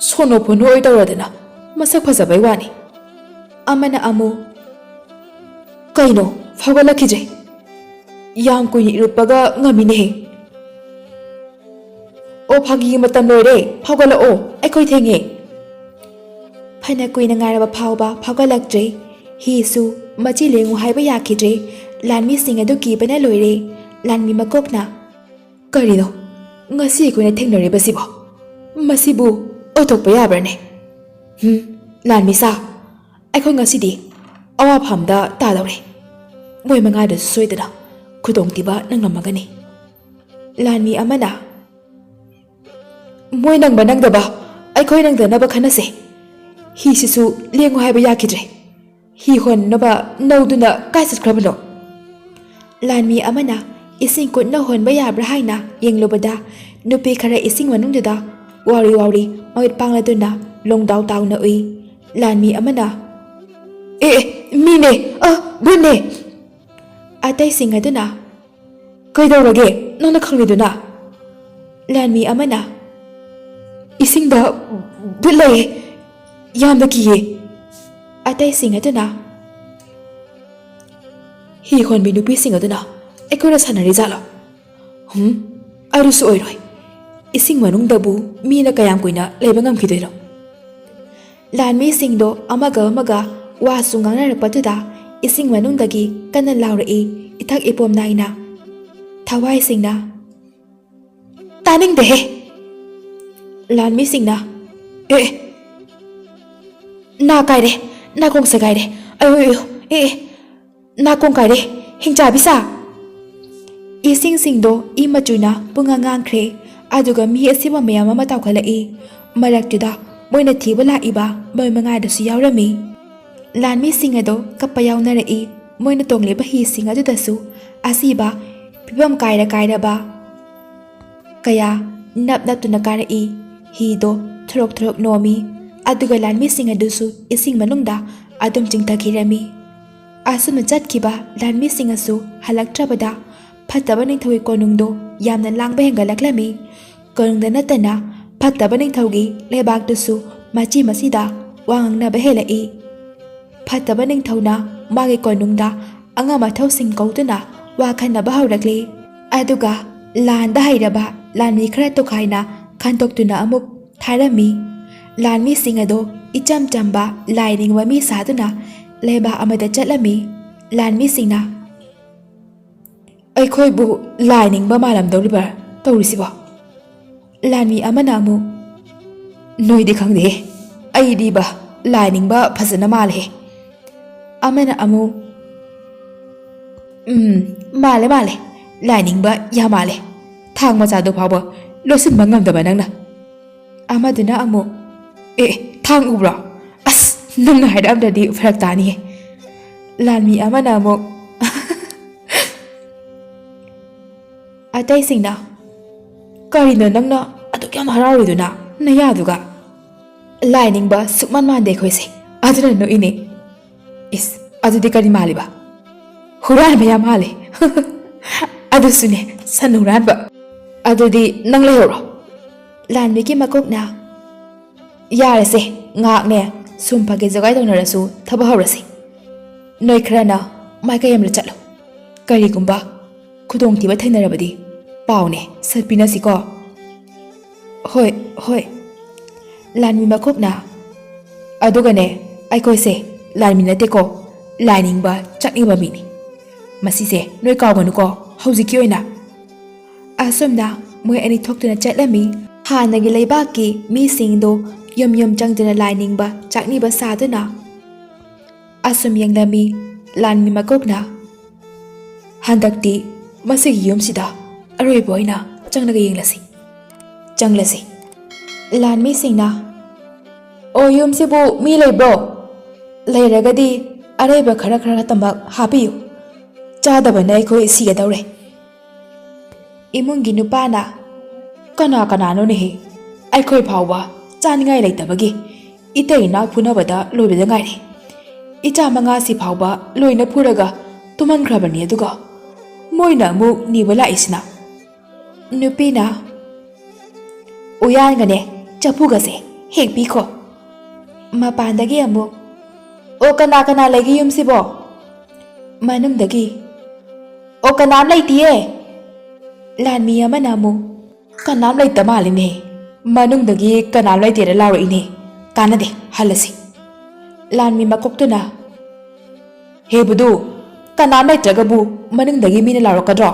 ꯁꯣꯅꯣ ꯐꯣꯅꯣ ꯑꯣꯏ ꯇꯧꯔꯗꯅ ꯃꯁꯛ ꯐꯖꯕꯩ ꯋꯥꯅꯤ꯫" ꯑꯃꯅ ꯑꯃꯨꯛ, "ꯀꯩꯅꯣ ꯐꯥꯎꯒꯠꯂꯛꯈꯤꯗ꯭ꯔꯦ? ꯌꯥꯝ ꯀꯨꯏꯅ ꯏꯔꯨꯞꯄꯒ ꯉꯝꯃꯤꯅꯦꯍꯦ꯫" "ꯑꯣ, ꯐꯥꯒꯤꯒꯤ ꯃꯇꯝ ꯂꯣꯏꯔꯦ, ꯐꯥꯎꯒꯠꯂꯛꯑꯣ, ꯑꯩꯈꯣꯏ ꯊꯦꯡꯉꯦ꯫" ꯐꯅ ꯀꯨꯏꯅ ꯉꯥꯏꯔꯕ ꯐꯥꯎꯕ ꯐꯥꯎꯒꯠꯂꯛꯇ꯭ꯔꯦ꯫ ꯍꯤꯁꯨ ꯃꯆꯤ ꯂꯦꯡꯉꯨ ꯍꯥꯏꯕ ꯌꯥꯈꯤꯗ꯭ꯔꯦ꯫ ꯂꯥꯟꯃꯤꯁꯤꯡ ꯑꯗꯨ ꯀꯤꯕꯅ ꯂꯣꯏꯔꯦ꯫ ꯂꯥꯟꯃꯤ ꯃꯀꯣꯛꯅ, "ꯀꯔꯤꯅꯣ ꯉꯁꯤ ꯑꯩꯈꯣꯏꯅ ꯊꯦꯡꯅꯔꯤꯕꯁꯤꯕꯣ? ꯃꯁꯤꯕꯨ ꯑꯣꯏꯊꯣꯛꯄ ꯌꯥꯕ꯭ꯔꯅꯦ? ꯍꯨꯝ, ꯂꯥꯟꯃꯤꯁꯥ, ꯑꯩꯈꯣꯏ ꯉꯁꯤꯗꯤ ꯑꯋꯥꯐꯝꯗ ꯇꯥꯗꯧꯔꯦ꯫ ꯃꯣꯏ ꯃꯉꯥꯗꯨꯁꯨ ꯁꯣꯏꯗꯅ ꯈꯨꯗꯣꯡꯊꯤꯕ ꯅꯪꯂꯝꯃꯒꯅꯤ꯫" ꯂꯥꯟꯃꯤ ꯑꯃꯅ, "ꯃꯣꯏ ꯅꯪꯕ ꯅꯪꯗꯕ ꯑꯩꯈꯣꯏ ꯅꯪꯗꯅꯕ ꯈꯟꯅꯁꯦ꯫ ꯍꯤꯁꯤꯁꯨ ꯂꯦꯡꯉꯨ ꯍꯥꯏꯕ ꯌꯥꯈꯤꯗ꯭ꯔꯦ꯫ ꯍꯤ ꯍꯣꯟꯅꯕ ꯅꯧꯗꯨꯅ ꯀꯥꯏ ꯆꯠꯈ꯭ꯔꯕꯅꯣ?" ꯂꯥꯟꯃꯤ ꯑꯃꯅ ꯏꯁꯤꯡ ꯀꯨꯠꯅ ꯍꯣꯟꯕ ꯌꯥꯕ꯭ꯔꯥ ꯍꯥꯏꯅ ꯌꯦꯡꯂꯨꯕꯗ, ꯅꯨꯄꯤ ꯈꯔ ꯏꯁꯤꯡ ꯃꯅꯨꯡꯗꯨꯗ ꯋꯥꯎꯔꯤ ꯋꯥꯎꯔꯤ ꯃꯃꯤꯠ ꯄꯥꯡꯂꯗꯨꯅ ꯂꯣꯡꯗꯥꯎ ꯇꯥꯎꯅ ꯎꯏ꯫ ꯂꯥꯟꯃꯤ ꯑꯃꯅ, "ꯑꯦ, ꯑꯦ, ꯃꯤꯅꯦ! ꯑ, ꯚꯨꯠꯅꯦ!" ꯑꯇꯩꯁꯤꯡ ꯑꯗꯨꯅ, "ꯀꯩꯗꯧꯔꯒꯦ ꯅꯪꯅ ꯈꯪꯂꯤꯗꯨꯅ?" ꯂꯥꯟꯃꯤ ꯑꯃꯅ, "ꯏꯁꯤꯡꯗ ꯚꯨꯠ ꯂꯩꯌꯦ, ꯌꯥꯝꯅ ꯀꯤꯌꯦ꯫" ꯑꯇꯩꯁꯤꯡ ꯑꯗꯨꯅ, "ꯍꯤ ꯍꯣꯟꯕꯤ ꯅꯨꯄꯤꯁꯤꯡ ꯑꯗꯨꯅ ꯑꯩꯈꯣꯏꯅ ꯁꯥꯟꯅꯔꯤꯖꯥꯠꯂꯣ? ꯍꯨꯝ, ꯑꯗꯨꯁꯨ ꯑꯣꯏꯔꯣꯏ꯫ ꯏꯁꯤꯡ ꯃꯅꯨꯡꯗꯕꯨ ꯃꯤꯅ ꯀꯌꯥꯝ ꯀꯨꯏꯅ ꯂꯩꯕ ꯉꯝꯈꯤꯗꯣꯏꯅꯣ?" ꯂꯥꯟꯃꯤꯁꯤꯡꯗꯣ ꯑꯃꯒ ꯑꯃꯒ ꯋꯥꯁꯨ ꯉꯥꯡꯅꯔꯛꯄꯗꯨꯗ ꯏꯁꯤꯡ ꯃꯅꯨꯡꯗꯒꯤ ꯀꯟꯅ ꯂꯥꯎꯔꯛꯏ, ꯏꯊꯛ ꯏꯄꯣꯝ ꯅꯥꯏꯅ꯫ ꯊꯋꯥꯏꯁꯤꯡꯅ, "ꯇꯥꯅꯤꯡꯗꯦꯍꯦ!" ꯂꯥꯟꯃꯤꯁꯤꯡꯅ, "ꯑꯦ, ꯑꯦ, ꯅꯥ ꯀꯥꯏꯔꯦ, ꯅꯥꯀꯣꯡ ꯁꯦꯒꯥꯏꯔꯦ, ꯑꯌꯣ, ꯑꯌꯣ, ꯑꯦ, ꯑꯦ, ꯅꯥꯀꯣꯡ ꯀꯥꯏꯔꯦ, ꯍꯤꯡꯆꯥꯕꯤ ꯁꯥ!" ꯏꯁꯤꯡꯁꯤꯡꯗꯣ ꯏ ꯃꯆꯨꯅ ꯄꯨꯡꯉꯥꯡ ꯉꯥꯡꯈ꯭ꯔꯦ, ꯑꯗꯨꯒ ꯃꯤ ꯑꯁꯤꯕ ꯃꯌꯥꯝ ꯑꯃ ꯇꯥꯎꯈꯠꯂꯛꯏ꯫ ꯃꯔꯛꯇꯨꯗ ꯃꯣꯏꯅ ꯊꯤꯕ ꯂꯥꯛꯏꯕ ꯃꯣꯏ ꯃꯉꯥꯗꯨꯁꯨ ꯌꯥꯎꯔꯝꯃꯤ꯫ ꯂꯥꯟꯃꯤꯁꯤꯡ ꯑꯗꯣ ꯀꯞꯄ ꯌꯥꯎꯅꯔꯛꯏ꯫ ꯃꯣꯏꯅ ꯇꯣꯡꯂꯤꯕ ꯍꯤꯁꯤꯡ ꯑꯗꯨꯗꯁꯨ ꯑꯁꯤꯕ ꯐꯤꯕꯝ ꯀꯥꯏꯔ ꯀꯥꯏꯔꯕ ꯀꯌꯥ ꯅꯞ ꯅꯞꯇꯨꯅ ꯀꯥꯔꯛꯏ꯫ ꯍꯤꯗꯣ ꯊꯨꯔꯣꯛ ꯊꯨꯔꯣꯛ ꯅꯣꯝꯃꯤ, ꯑꯗꯨꯒ ꯂꯥꯟꯃꯤꯁꯤꯡ ꯑꯗꯨꯁꯨ ꯏꯁꯤꯡ ꯃꯅꯨꯡꯗ ꯑꯗꯨꯝ ꯆꯤꯡꯊꯈꯤꯔꯝꯃꯤ꯫ ꯑꯁꯨꯝꯅ ꯆꯠꯈꯤꯕ ꯂꯥꯟꯃꯤꯁꯤꯡ ꯑꯁꯨ ꯍꯜꯂꯛꯇ꯭ꯔꯕꯗ ꯐꯠꯇꯕ ꯅꯤꯡꯊꯧꯒꯤ ꯀꯣꯅꯨꯡꯗꯣ ꯌꯥꯝꯅ ꯂꯥꯡꯕ ꯍꯦꯟꯒꯠꯂꯛꯂꯝꯃꯤ꯫ ꯀꯣꯅꯨꯡꯗ ꯅꯠꯇꯅ ꯐꯠꯇꯕ ꯅꯤꯡꯊꯧꯒꯤ ꯂꯩꯕꯥꯛꯇꯨꯁꯨ ꯃꯆꯤ ꯃꯆꯤꯗ ꯋꯥ ꯉꯥꯡꯅꯕ ꯍꯦꯜꯂꯛꯏ꯫ ꯐꯠꯇꯕ ꯅꯤꯡꯊꯧꯅ ꯃꯥꯒꯤ ꯀꯣꯅꯨꯡꯗ ꯑꯉꯝ ꯑꯊꯧꯁꯤꯡ ꯀꯧꯗꯨꯅ ꯋꯥ ꯈꯟꯅꯕ ꯍꯧꯔꯛꯂꯤ꯫ ꯑꯗꯨꯒ ꯂꯥꯟꯗ ꯍꯩꯔꯕ ꯂꯥꯟꯃꯤ ꯈꯔ ꯇꯣꯈꯥꯏꯅ ꯈꯟꯗꯣꯛꯇꯨꯅ ꯑꯃꯨꯛ ꯊꯥꯔꯝꯃꯤ꯫ ꯂꯥꯟꯃꯤꯁꯤꯡ ꯑꯗꯣ ꯏꯆꯝ ꯆꯝꯕ ꯂꯥꯏ ꯅꯤꯡꯕ ꯃꯤ ꯁꯥꯗꯨꯅ ꯂꯩꯕꯥꯛ ꯑꯃꯗ ꯆꯠꯂꯝꯃꯤ꯫ ꯂꯥꯟꯃꯤꯁꯤꯡꯅ, "ꯑꯩꯈꯣꯏꯕꯨ ꯂꯥꯏ ꯅꯤꯡꯕ ꯃꯥꯜꯂꯝꯗꯧꯔꯤꯕ꯭ꯔꯥ ꯇꯧꯔꯤꯁꯤꯕꯣ?" ꯂꯥꯟꯃꯤ ꯑꯃꯅ ꯑꯃꯨꯛ, "ꯅꯣꯏꯗꯤ ꯈꯪꯗꯦꯍꯦ, ꯑꯩꯗꯤꯕ ꯂꯥꯏ ꯅꯤꯡꯕ ꯐꯖꯅ ꯃꯥꯜꯂꯦꯍꯦ"꯫ ꯑꯃꯅ ꯑꯃꯨꯛ, "ꯎꯝ, ꯃꯥꯜꯂꯦ ꯃꯥꯜꯂꯦ, ꯂꯥꯏ ꯅꯤꯡꯕ ꯌꯥꯝ ꯃꯥꯜꯂꯦ꯫ ꯊꯥꯡ ꯃꯆꯥꯗꯣ ꯐꯥꯎꯕ ꯂꯣꯠꯁꯤꯟꯕ ꯉꯝꯗꯕ ꯅꯪꯅ"꯫ ꯑꯃꯗꯨꯅ ꯑꯃꯨꯛ, "ꯑꯦ, ꯊꯥꯡ ꯎꯕ꯭ꯔꯣ? ꯑꯁ, ꯅꯪꯅ ꯍꯥꯏꯔꯛꯑꯝꯗ꯭ꯔꯗꯤ ꯐꯔꯛ ꯇꯥꯅꯤꯌꯦ"꯫ ꯂꯥꯟꯃꯤ ꯑꯃꯅ ꯑꯃꯨꯛ, ꯑꯇꯩꯁꯤꯡꯅ, "ꯀꯔꯤꯅꯣ ꯅꯪꯅ ꯑꯗꯨꯛ ꯌꯥꯝ ꯍꯔꯥꯎꯔꯤꯗꯨꯅ ꯅꯌꯥꯗꯨꯒ?" "ꯂꯥꯏ ꯅꯤꯡꯕ ꯁꯨꯛꯃꯥꯟ ꯃꯥꯟꯗꯦ ꯑꯩꯈꯣꯏꯁꯦ, ꯑꯗꯨꯅ ꯅꯣꯛꯏꯅꯦ"꯫ "ꯏꯁ, ꯑꯗꯨꯗꯤ ꯀꯔꯤ ꯃꯥꯜꯂꯤꯕ?" "ꯍꯨꯔꯥꯟꯕ ꯌꯥꯝ ꯃꯥꯜꯂꯦ"꯫ "ꯑꯗꯨꯁꯨꯅꯦ, ꯁꯟ ꯍꯨꯔꯥꯟꯕ"꯫ "ꯑꯗꯨꯗꯤ ꯅꯪ ꯂꯩꯍꯧꯔꯣ"꯫ ꯂꯥꯟꯃꯤꯒꯤ ꯃꯀꯣꯛꯅ, "ꯌꯥꯔꯦꯁꯦ, ꯉꯥꯏꯍꯥꯛꯅꯦ ꯁꯨꯝ ꯐꯥꯒꯤ ꯖꯣꯒꯥꯏ ꯇꯧꯅꯔꯁꯨ ꯊꯕꯛ ꯍꯧꯔꯁꯤ꯫ ꯅꯣꯏ ꯈꯔꯅ ꯃꯥꯏꯀꯩ ꯑꯃꯗ ꯆꯠꯂꯣ꯫ ꯀꯔꯤꯒꯨꯝꯕ ꯈꯨꯗꯣꯡꯊꯤꯕ ꯊꯦꯡꯅꯔꯕꯗꯤ ꯄꯥꯎꯅꯦ ꯁꯠ ꯄꯤꯅꯁꯤꯀꯣ"꯫ "ꯍꯣꯏ, ꯍꯣꯏ"꯫ ꯂꯥꯟꯃꯤ ꯃꯀꯣꯛꯅ, "ꯑꯗꯨꯒꯅꯦ, ꯑꯩꯈꯣꯏꯁꯦ ꯂꯥꯟꯃꯤ ꯅꯠꯇꯦꯀꯣ, ꯂꯥꯏꯅꯤꯡꯕ ꯆꯥꯛꯅꯤꯡꯕ ꯃꯤꯅꯤ꯫ ꯃꯁꯤꯁꯦ ꯅꯣꯏ ꯀꯥꯎꯒꯅꯨꯀꯣ ꯍꯧꯖꯤꯛꯀꯤ ꯑꯣꯏꯅ"꯫ ꯑꯁꯨꯝꯅ ꯃꯣꯏ ꯑꯅꯤ ꯊꯣꯛꯇꯨꯅ ꯆꯠꯂꯝꯃꯤ꯫ ꯍꯥꯟꯅꯒꯤ ꯂꯩꯕꯥꯛꯀꯤ ꯃꯤꯁꯤꯡꯗꯣ ꯌꯨꯝ ꯌꯨꯝ ꯆꯪꯗꯨꯅ ꯂꯥꯏꯅꯤꯡꯕ ꯆꯥꯛꯅꯤꯕ ꯁꯥꯗꯨꯅ ꯑꯁꯨꯝ ꯌꯦꯡꯂꯝꯃꯤ꯫ ꯂꯥꯟꯃꯤ ꯃꯀꯣꯛꯅ, "ꯍꯟꯗꯛꯇꯤ ꯃꯁꯤꯒꯤ ꯌꯨꯝꯁꯤꯗ ꯑꯔꯣꯏꯕ ꯑꯣꯏꯅ ꯆꯪꯂꯒ ꯌꯦꯡꯂꯁꯤ꯫ ꯆꯪꯂꯁꯤ꯫ ꯂꯥꯟꯃꯤꯁꯤꯡꯅ, "ꯑꯣ, ꯌꯨꯝꯁꯤꯕꯨ ꯃꯤ ꯂꯩꯕ꯭ꯔꯣ? ꯂꯩꯔꯒꯗꯤ ꯑꯔꯩꯕ ꯈꯔ ꯈꯔ ꯈꯛꯇꯃꯛ ꯍꯥꯞꯄꯤꯌꯨ꯫ ꯆꯥꯗꯕꯅ ꯑꯩꯈꯣꯏ ꯁꯤꯒꯗꯧꯔꯦ꯫" ꯏꯃꯨꯡꯒꯤ ꯅꯨꯄꯥꯅ, "ꯀꯅꯥ ꯀꯅꯥꯅꯣꯅꯦꯍꯦ? ꯑꯩꯈꯣꯏ ꯐꯥꯎꯕ ꯆꯥꯅꯤꯡꯉꯥꯏ ꯂꯩꯇꯕꯒꯤ ꯏꯇꯩ ꯏꯅꯥꯎ ꯐꯨꯅꯕꯗ ꯂꯣꯏꯕꯗ ꯉꯥꯏꯔꯤ꯫ ꯏꯆꯥ ꯃꯉꯥꯁꯤ ꯐꯥꯎꯕ ꯂꯣꯏꯅ ꯐꯨꯔꯒ ꯇꯨꯝꯍꯟꯈ꯭ꯔꯕꯅꯤ, ꯑꯗꯨꯒ ꯃꯣꯏꯅ ꯑꯃꯨꯛ ꯅꯤꯕ ꯂꯥꯛꯏꯁꯤꯅ?" ꯅꯨꯄꯤꯅ, "ꯎꯌꯥꯟꯒꯅꯦ ꯆꯐꯨꯒꯁꯦ ꯍꯦꯛ ꯄꯤꯈꯣ꯫" ꯃꯄꯥꯟꯗꯒꯤ ꯑꯃꯨꯛ, "ꯑꯣ, ꯀꯅꯥ ꯀꯅꯥ ꯂꯩꯒꯦ ꯌꯨꯝꯁꯤꯕꯣ?" ꯃꯅꯨꯡꯗꯒꯤ, "ꯑꯣ, ꯀꯅꯥꯝ ꯂꯩꯇꯤꯌꯦ꯫" ꯂꯥꯟꯃꯤ ꯑꯃꯅ ꯑꯃꯨꯛ, "ꯀꯅꯥꯝ ꯂꯩꯇ ꯃꯥꯜꯂꯤꯅꯦ, ꯃꯅꯨꯡꯗꯒꯤ ꯀꯅꯥꯝ ꯂꯩꯇꯦꯅ ꯂꯥꯎꯔꯛꯏꯅꯦ, ꯀꯥꯟꯅꯗꯦ, ꯍꯜꯂꯁꯤ꯫" ꯂꯥꯟꯃꯤ ꯃꯀꯣꯛꯇꯨꯅ, "ꯍꯦ ꯕꯨꯗꯨ, ꯀꯅꯥꯝ ꯂꯩꯇ꯭ꯔꯒꯕꯨ ꯃꯅꯨꯡꯗꯒꯤ ꯃꯤꯅ ꯂꯥꯎꯔꯛꯀꯗ꯭ꯔꯣ?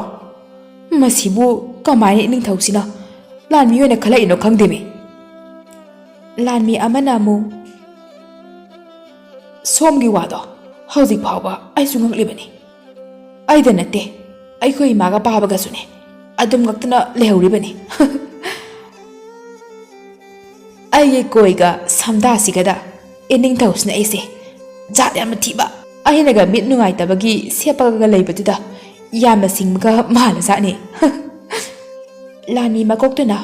ꯃꯁꯤꯕꯨ ꯀꯃꯥꯏꯅ ꯏꯅꯤꯡꯊꯧꯁꯤꯅ ꯂꯥꯟꯃꯤ ꯑꯣꯏꯅ ꯈꯜꯂꯛꯏꯅꯣ ꯈꯪꯗꯦꯃꯤ꯫" ꯂꯥꯟꯃꯤ ꯑꯃꯅ ꯑꯃꯨꯛ, "ꯁꯣꯝꯒꯤ ꯋꯥꯗꯣ ꯍꯧꯖꯤꯛ ꯐꯥꯎꯕ ꯑꯩꯁꯨ ꯉꯛꯂꯤꯕꯅꯤ꯫ ꯑꯩꯗ ꯅꯠꯇꯦ, ꯑꯩꯈꯣꯏ ꯏꯃꯥꯒ ꯄꯥꯕꯒꯁꯨꯅꯦ, ꯑꯗꯨꯝ ꯉꯛꯇꯅ ꯂꯩꯍꯧꯔꯤꯕꯅꯤ꯫" ꯑꯩꯒꯤ ꯀꯣꯏꯒ ꯁꯝꯗꯥꯁꯤꯒꯗ ꯏꯅꯤꯡꯊꯧꯁꯤꯅ ꯑꯩꯁꯦ ꯖꯥꯠ ꯌꯥꯝꯅ ꯊꯤꯕ, ꯑꯩꯅꯒ ꯃꯤꯠ ꯅꯨꯡꯉꯥꯏꯇꯕꯒꯤ ꯁꯦꯞꯄꯒ ꯂꯩꯕꯗꯨꯗ ꯌꯥꯝꯅ ꯁꯤꯡꯕꯒ ꯃꯥꯜꯂꯖꯥꯠꯅꯤ꯫ ꯂꯥꯟꯃꯤ ꯃꯀꯣꯛꯇꯨꯅ,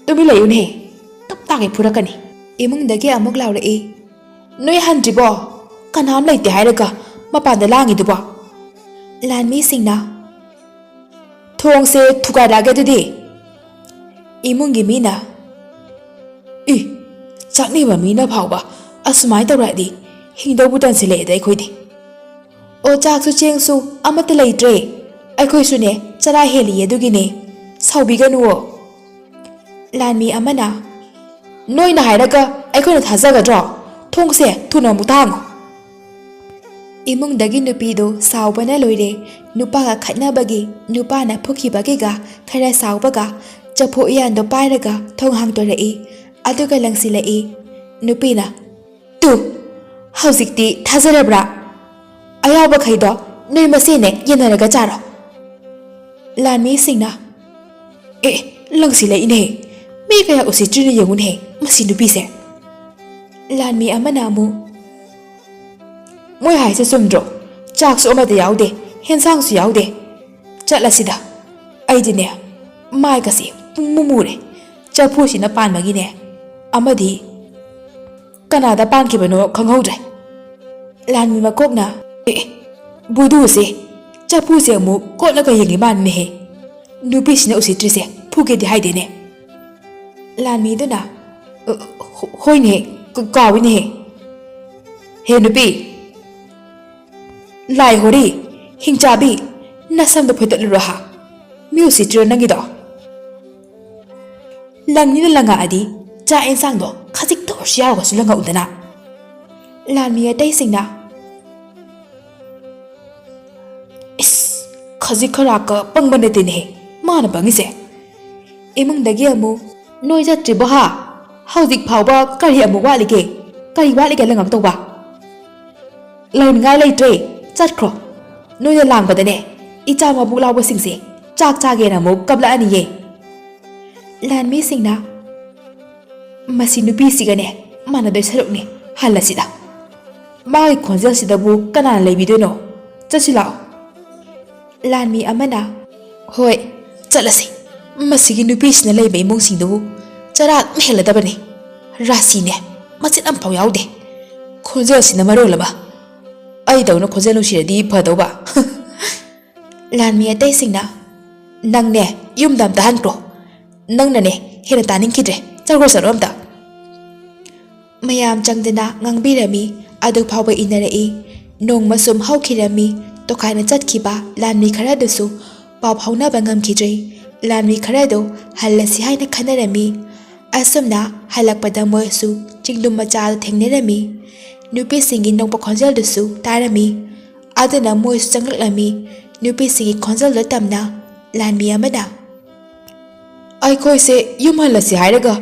"ꯇꯨꯃꯤꯟ ꯂꯩꯌꯨꯅꯦ, ꯇꯞ ꯇꯥꯒꯩ ꯐꯨꯔꯛꯀꯅꯤ꯫" ꯏꯃꯨꯡꯗꯒꯤ ꯑꯃꯨꯛ ꯂꯥꯎꯔꯛꯏ, "ꯅꯣꯏ ꯍꯟꯗ꯭ꯔꯤꯕꯣ? ꯀꯅꯥꯝ ꯂꯩꯇꯦ ꯍꯥꯏꯔꯒ ꯃꯄꯥꯟꯗ ꯂꯥꯡꯉꯤꯗꯨꯕꯣ?" ꯂꯥꯟꯃꯤꯁꯤꯡꯅ, "ꯊꯣꯡꯁꯦ ꯊꯨꯒꯥꯏꯔꯛꯑꯒꯦ ꯑꯗꯨꯗꯤ꯫" ꯏꯃꯨꯡꯒꯤ ꯃꯤꯅ, "ꯏ, ꯆꯥꯛꯅꯤꯕ ꯃꯤꯅ ꯐꯥꯎꯕ ꯑꯁꯨꯃꯥꯏꯅ ꯇꯧꯔꯛꯑꯗꯤ ꯍꯤꯡꯗꯧꯕꯨ ꯇꯟꯁꯤꯜꯂꯛꯑꯦꯗ ꯑꯩꯈꯣꯏꯗꯤ꯫ ꯑꯣ, ꯆꯥꯛꯁꯨ ꯆꯦꯡꯁꯨ ꯑꯃꯠꯇ ꯂꯩꯇ꯭ꯔꯦ, ꯑꯩꯈꯣꯏꯁꯨꯅꯦ ꯆꯔꯥ ꯍꯦꯜꯂꯤꯌꯦ, ꯑꯗꯨꯒꯤꯅꯦ, ꯁꯥꯎꯕꯤꯒꯅꯨꯋꯣ꯫" ꯂꯥꯟꯃꯤ ꯑꯃꯅ, "ꯅꯣꯏꯅ ꯍꯥꯏꯔꯒ ꯑꯩꯈꯣꯏꯅ ꯊꯥꯖꯒꯗ꯭ꯔꯣ? ꯊꯣꯡꯁꯦ ꯊꯨꯅ ꯑꯃꯨꯛ ꯊꯥꯡꯉꯨ꯫" ꯏꯃꯨꯡꯗꯒꯤ ꯅꯨꯄꯤꯗꯨ ꯁꯥꯎꯕꯅ ꯂꯣꯏꯔꯦ꯫ ꯅꯨꯄꯥꯒ ꯈꯠꯅꯕꯒꯤ, ꯅꯨꯄꯥꯅ ꯐꯨꯈꯤꯕꯒꯤꯒ ꯈꯔ ꯁꯥꯎꯕꯒ, ꯆꯐꯨ ꯎꯌꯥꯟꯗꯣ ꯄꯥꯏꯔꯒ ꯊꯣꯡ ꯍꯥꯡꯗꯣꯔꯛꯏ꯫ ꯑꯗꯨꯒ ꯂꯪꯁꯤꯜꯂꯛꯏ꯫ ꯅꯨꯄꯤꯅ, "ꯇꯨ, ꯍꯧꯖꯤꯛꯇꯤ ꯊꯥꯖꯔꯕ꯭ꯔꯥ? ꯑꯌꯥꯎꯕꯈꯩꯗꯣ ꯅꯣꯏ ꯃꯁꯦꯟꯅꯦ ꯌꯦꯟꯅꯔꯒ ꯆꯥꯔꯣ꯫" ꯂꯥꯟꯃꯤꯁꯤꯡꯅ, "ꯑꯦ, ꯂꯪꯁꯤꯜꯂꯛꯏꯅꯦ, ꯃꯤ ꯀꯌꯥ ꯎꯁꯤꯠꯇ꯭ꯔꯤꯅꯣ ꯌꯦꯡꯉꯨꯅꯦ ꯃꯁꯤ ꯅꯨꯄꯤꯁꯦ"꯫ ꯂꯥꯟꯃꯤ ꯑꯃꯅ ꯑꯃꯨꯛ, "ꯃꯣꯏ ꯍꯥꯏꯁꯦ ꯆꯨꯝꯗ꯭ꯔꯣ? ꯆꯥꯛꯁꯨ ꯑꯃꯠꯇ ꯌꯥꯎꯗꯦ, ꯍꯦꯟꯁꯥꯡꯁꯨ ꯌꯥꯎꯗꯦ꯫ ꯆꯠꯂꯁꯤꯗ, ꯑꯩꯗꯤꯅꯦ, ꯃꯥꯏꯒꯁꯦ ꯄꯨꯡꯃꯨ ꯃꯨꯔꯦ, ꯆꯐꯨꯁꯤꯅ ꯄꯥꯟꯕꯒꯤꯅꯦ, ꯑꯃꯗꯤ ꯀꯅꯥꯗ ꯄꯥꯟꯈꯤꯕꯅꯣ ꯈꯪꯍꯧꯗ꯭ꯔꯦ"꯫ ꯂꯥꯟꯃꯤ ꯃꯀꯣꯛꯅ, "ꯑꯦ, ꯕꯨꯙꯨꯁꯦ ꯆꯐꯨꯁꯦ ꯑꯃꯨꯛ ꯀꯣꯠꯂꯒ ꯌꯦꯡꯉꯤ ꯃꯥꯜꯂꯤꯅꯦꯍꯦ, ꯅꯨꯄꯤꯁꯤꯅ ꯎꯁꯤꯠꯇ꯭ꯔꯤꯁꯦ ꯐꯨꯒꯦꯗꯤ ꯍꯥꯏꯗꯦꯅꯦ"꯫ ꯂꯥꯟꯃꯤꯗꯨꯅ, "ꯑ, ꯍꯣ-, ꯍꯣꯏꯅꯦꯍꯦ, ꯀ-, ꯀꯥꯎꯏꯅꯦꯍꯦ꯫ ꯍꯦ ꯅꯨꯄꯤ, ꯂꯥꯏ ꯍꯣꯔꯤ, ꯍꯤꯡꯆꯥꯕꯤ, ꯅꯁꯝꯗꯣ ꯐꯣꯏꯗꯠꯂꯨꯔꯣ ꯍꯥ? ꯃꯤ ꯎꯁꯤꯠꯇ꯭ꯔꯤꯔꯣ ꯅꯪꯒꯤꯗꯣ? ꯂꯪꯅꯤꯅ ꯂꯪꯉꯛꯑꯗꯤ ꯆꯥꯛ ꯌꯦꯟꯁꯥꯡꯗꯣ ꯈꯖꯤꯛꯇ ꯑꯣꯏꯔꯁꯨ ꯌꯥꯎꯔꯒꯁꯨ ꯂꯪꯉꯛꯎꯗꯅ"꯫ ꯂꯥꯟꯃꯤ ꯑꯇꯩꯁꯤꯡꯅ, "ꯏꯁ, ꯈꯖꯤꯛ ꯈꯔꯥꯛꯀ ꯄꯪꯕ ꯅꯠꯇꯦꯅꯦꯍꯦ ꯃꯥꯅ ꯄꯪꯉꯤꯁꯦ"꯫ ꯏꯃꯨꯡꯗꯒꯤ ꯑꯃꯨꯛ, "ꯅꯣꯏ ꯆꯠꯇ꯭ꯔꯤꯕꯣ ꯍꯥ? ꯍꯧꯖꯤꯛ ꯐꯥꯎꯕ ꯀꯔꯤ ꯑꯃꯨꯛ ꯋꯥꯠꯂꯤꯒꯦ? ꯀꯔꯤ ꯋꯥꯠꯂꯤꯒꯦ ꯂꯪꯉꯛꯇꯧꯕ? ꯂꯪꯅꯤꯡꯉꯥꯏ ꯂꯩꯇ꯭ꯔꯦ, ꯆꯠꯈ꯭ꯔꯣ꯫ ꯅꯣꯏꯅ ꯂꯥꯡꯕꯗꯅꯦ, ꯏꯆꯥ ꯃꯕꯨꯛ ꯂꯥꯎꯕꯁꯤꯡꯁꯦ ꯆꯥꯛ ꯆꯥꯒꯦꯅ ꯑꯃꯨꯛ ꯀꯞꯂꯛꯑꯅꯤꯌꯦ"꯫ ꯂꯥꯟꯃꯤꯁꯤꯡꯅ, "ꯃꯁꯤ ꯅꯨꯄꯤꯁꯤꯒꯅꯦ ꯃꯥꯟꯅꯗꯣꯏ ꯁꯔꯨꯛꯅꯦ, ꯍꯜꯂꯁꯤꯗ꯫ ꯃꯥꯒꯤ ꯈꯣꯟꯖꯦꯜꯁꯤꯗꯕꯨ ꯀꯅꯥꯅ ꯂꯩꯕꯤꯗꯣꯏꯅꯣ? ꯆꯠꯁꯤ ꯂꯥꯛꯑꯣ"꯫ ꯂꯥꯟꯃꯤ ꯑꯃꯅ, "ꯍꯣꯏ, ꯆꯠꯂꯁꯤ꯫ ꯃꯁꯤꯒꯤ ꯅꯨꯄꯤꯁꯤꯅ ꯂꯩꯕ ꯏꯃꯨꯡꯁꯤꯡꯗꯨꯕꯨ ꯆꯔꯥ ꯑꯗꯨꯝ ꯍꯦꯜꯂꯗꯕꯅꯤ꯫ ꯔꯥꯁꯤꯅꯦ, ꯃꯆꯦꯠ ꯑꯃꯐꯥꯎ ꯌꯥꯎꯗꯦ꯫ ꯈꯣꯟꯖꯦꯜꯁꯤꯅ ꯃꯔꯣꯜ ꯑꯃ꯫ ꯑꯩꯗꯧꯅ ꯈꯣꯟꯖꯦꯜ ꯅꯨꯡꯁꯤꯔꯗꯤ ꯐꯗꯧꯕ"꯫ ꯂꯥꯟꯃꯤ ꯑꯇꯩꯁꯤꯡꯅ, "ꯅꯪꯅꯦ, ꯌꯨꯝꯗ ꯑꯝꯇ ꯍꯟꯈ꯭ꯔꯣ꯫ ꯅꯪꯅꯅꯦ, ꯍꯦꯟꯅ ꯇꯥꯅꯤꯡꯈꯤꯗ꯭ꯔꯦ꯫ ꯆꯠꯈ꯭ꯔꯣ, ꯆꯠꯂꯣ ꯑꯝꯇ"꯫ ꯃꯌꯥꯝ ꯆꯪꯗꯅ ꯉꯥꯡꯕꯤꯔꯝꯃꯤ꯫ ꯑꯗꯨ ꯐꯥꯎꯕ ꯏꯟꯅꯔꯛꯏ꯫ ꯅꯣꯡꯃ ꯁꯨꯝ ꯍꯧꯈꯤꯔꯝꯃꯤ꯫ ꯇꯣꯈꯥꯏꯅ ꯆꯠꯈꯤꯕ ꯂꯥꯟꯃꯤ ꯈꯔꯗꯨꯁꯨ ꯄꯥꯎ ꯐꯥꯎꯅꯕ ꯉꯝꯈꯤꯗ꯭ꯔꯦ꯫ ꯂꯥꯟꯃꯤ ꯈꯔꯗꯨ ꯍꯜꯂꯁꯤ ꯍꯥꯏꯅ ꯈꯟꯅꯔꯝꯃꯤ꯫ ꯑꯁꯨꯝꯅ ꯍꯜꯂꯛꯄꯗ ꯃꯣꯏꯁꯨ ꯆꯤꯡꯗꯨꯝ ꯃꯆꯥꯗ ꯊꯦꯡꯅꯔꯝꯃꯤ꯫ ꯅꯨꯄꯤꯁꯤꯡꯒꯤ ꯅꯣꯛꯄ ꯈꯣꯟꯖꯦꯜꯗꯨꯁꯨ ꯇꯥꯔꯝꯃꯤ꯫ ꯑꯗꯨꯅ ꯃꯣꯏꯁꯨ ꯆꯪꯂꯛꯂꯝꯃꯤ꯫ ꯅꯨꯄꯤꯁꯤꯡꯒꯤ ꯈꯣꯟꯖꯦꯜꯗ ꯇꯝꯅ ꯂꯥꯟꯃꯤ ꯑꯃꯅ, "ꯑꯩꯈꯣꯏꯁꯦ ꯌꯨꯝ ꯍꯜꯂꯁꯤ ꯍꯥꯏꯔꯒ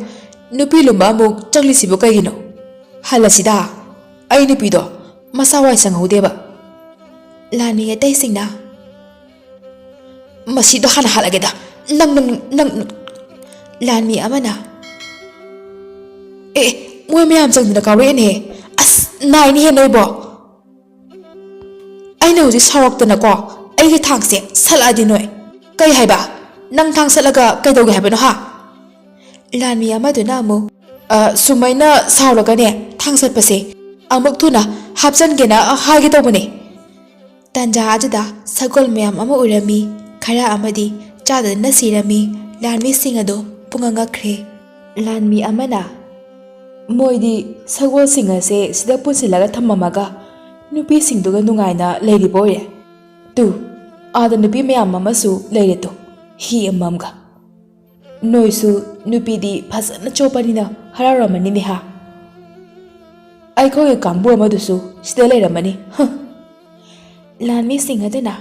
ꯅꯨꯄꯤ ꯂꯨꯝꯕ ꯑꯃꯨꯛ ꯆꯪꯂꯤꯁꯤꯕꯨ ꯀꯩꯒꯤꯅꯣ? ꯍꯜꯂꯁꯤꯗ, ꯑꯩ ꯅꯨꯄꯤꯗꯣ ꯃꯁꯥ ꯋꯥꯏ ꯁꯪꯍꯧꯗꯦꯕ"꯫ ꯂꯥꯟꯃꯤ ꯑꯇꯩꯁꯤꯡꯅ, "ꯃꯁꯤꯗꯣ ꯍꯥꯟꯅ ꯍꯥꯠꯂꯒꯦꯗ꯫ ꯅꯪ, ꯅꯪ, ꯅꯪ," ꯂꯥꯟꯃꯤ ꯑꯃꯅ, "ꯑꯦ, ꯑꯦ, ꯃꯣꯏ ꯃꯌꯥꯝ ꯆꯪꯗꯅ ꯀꯥꯎꯔꯛꯑꯦꯅꯦ꯫ ꯑꯁ, ꯅꯥꯏꯅꯦꯍꯦ ꯅꯣꯏꯕꯣ꯫ ꯑꯩꯅ ꯍꯧꯖꯤꯛ ꯁꯥꯎꯔꯛꯇꯅꯀꯣ, ꯑꯩꯒꯤ ꯊꯥꯡꯁꯦ ꯁꯠꯂꯛꯑꯗꯤ ꯅꯣꯏ꯫ ꯀꯩ ꯍꯥꯏꯕ? ꯅꯪ ꯊꯥꯡ ꯁꯠꯂꯒ ꯀꯩꯗꯧꯒꯦ ꯍꯥꯏꯕꯅꯣ, ꯍꯥ?" ꯂꯥꯟꯃꯤ ꯑꯃꯗꯨꯅ ꯑꯃꯨꯛ, "ꯑ, ꯁꯨꯃꯥꯏꯅ ꯁꯥꯎꯔꯒꯅꯦ, ꯊꯥꯡ ꯁꯠꯄꯁꯦ ꯑꯃꯨꯛ ꯊꯨꯅ ꯍꯥꯞꯆꯟꯒꯦꯅ ꯍꯥꯏꯒꯦ ꯇꯧꯕꯅꯦ꯫" ꯇꯥꯟꯖꯥ ꯑꯗꯨꯗ ꯁꯒꯣꯜ ꯃꯌꯥꯝ ꯑꯃ ꯎꯔꯝꯃꯤ꯫ ꯈꯔ ꯑꯃꯗꯤ ꯆꯥꯗꯗꯅ ꯁꯤꯔꯝꯃꯤ꯫ ꯂꯥꯟꯃꯤꯁꯤꯡ ꯑꯗꯨ ꯄꯨꯡꯉꯛ ꯉꯛꯈ꯭ꯔꯦ꯫ ꯂꯥꯟꯃꯤ ꯑꯃꯅ, "ꯃꯣꯏꯗꯤ ꯁꯒꯣꯜꯁꯤꯡ ꯑꯁꯦ ꯁꯤꯗ ꯄꯨꯟꯁꯤꯜꯂꯒ ꯊꯝꯃꯝꯃꯒ ꯅꯨꯄꯤꯁꯤꯡꯗꯨꯒ ꯅꯨꯡꯉꯥꯏꯅ ꯂꯩꯔꯤꯕ ꯑꯣꯏꯔꯦ꯫ ꯇꯨ, ꯑꯥꯗ ꯅꯨꯄꯤ ꯃꯌꯥꯝ ꯑꯃꯁꯨ ꯂꯩꯔꯦ ꯇꯨ, ꯍꯤ ꯑꯃꯃꯝꯒ꯫ ꯅꯣꯏꯁꯨ ꯅꯨꯄꯤꯗꯤ ꯐꯖꯅ ꯆꯣꯞꯄꯅꯤꯅ ꯍꯔꯥꯎꯔꯝꯃꯅꯤꯅꯦ ꯍꯥ? ꯑꯩꯈꯣꯏꯒꯤ ꯀꯥꯡꯕꯨ ꯑꯃꯗꯨꯁꯨ ꯁꯤꯗ ꯂꯩꯔꯝꯃꯅꯤ꯫ ꯍ!" ꯂꯥꯟꯃꯤꯁꯤꯡ ꯑꯗꯨꯅ,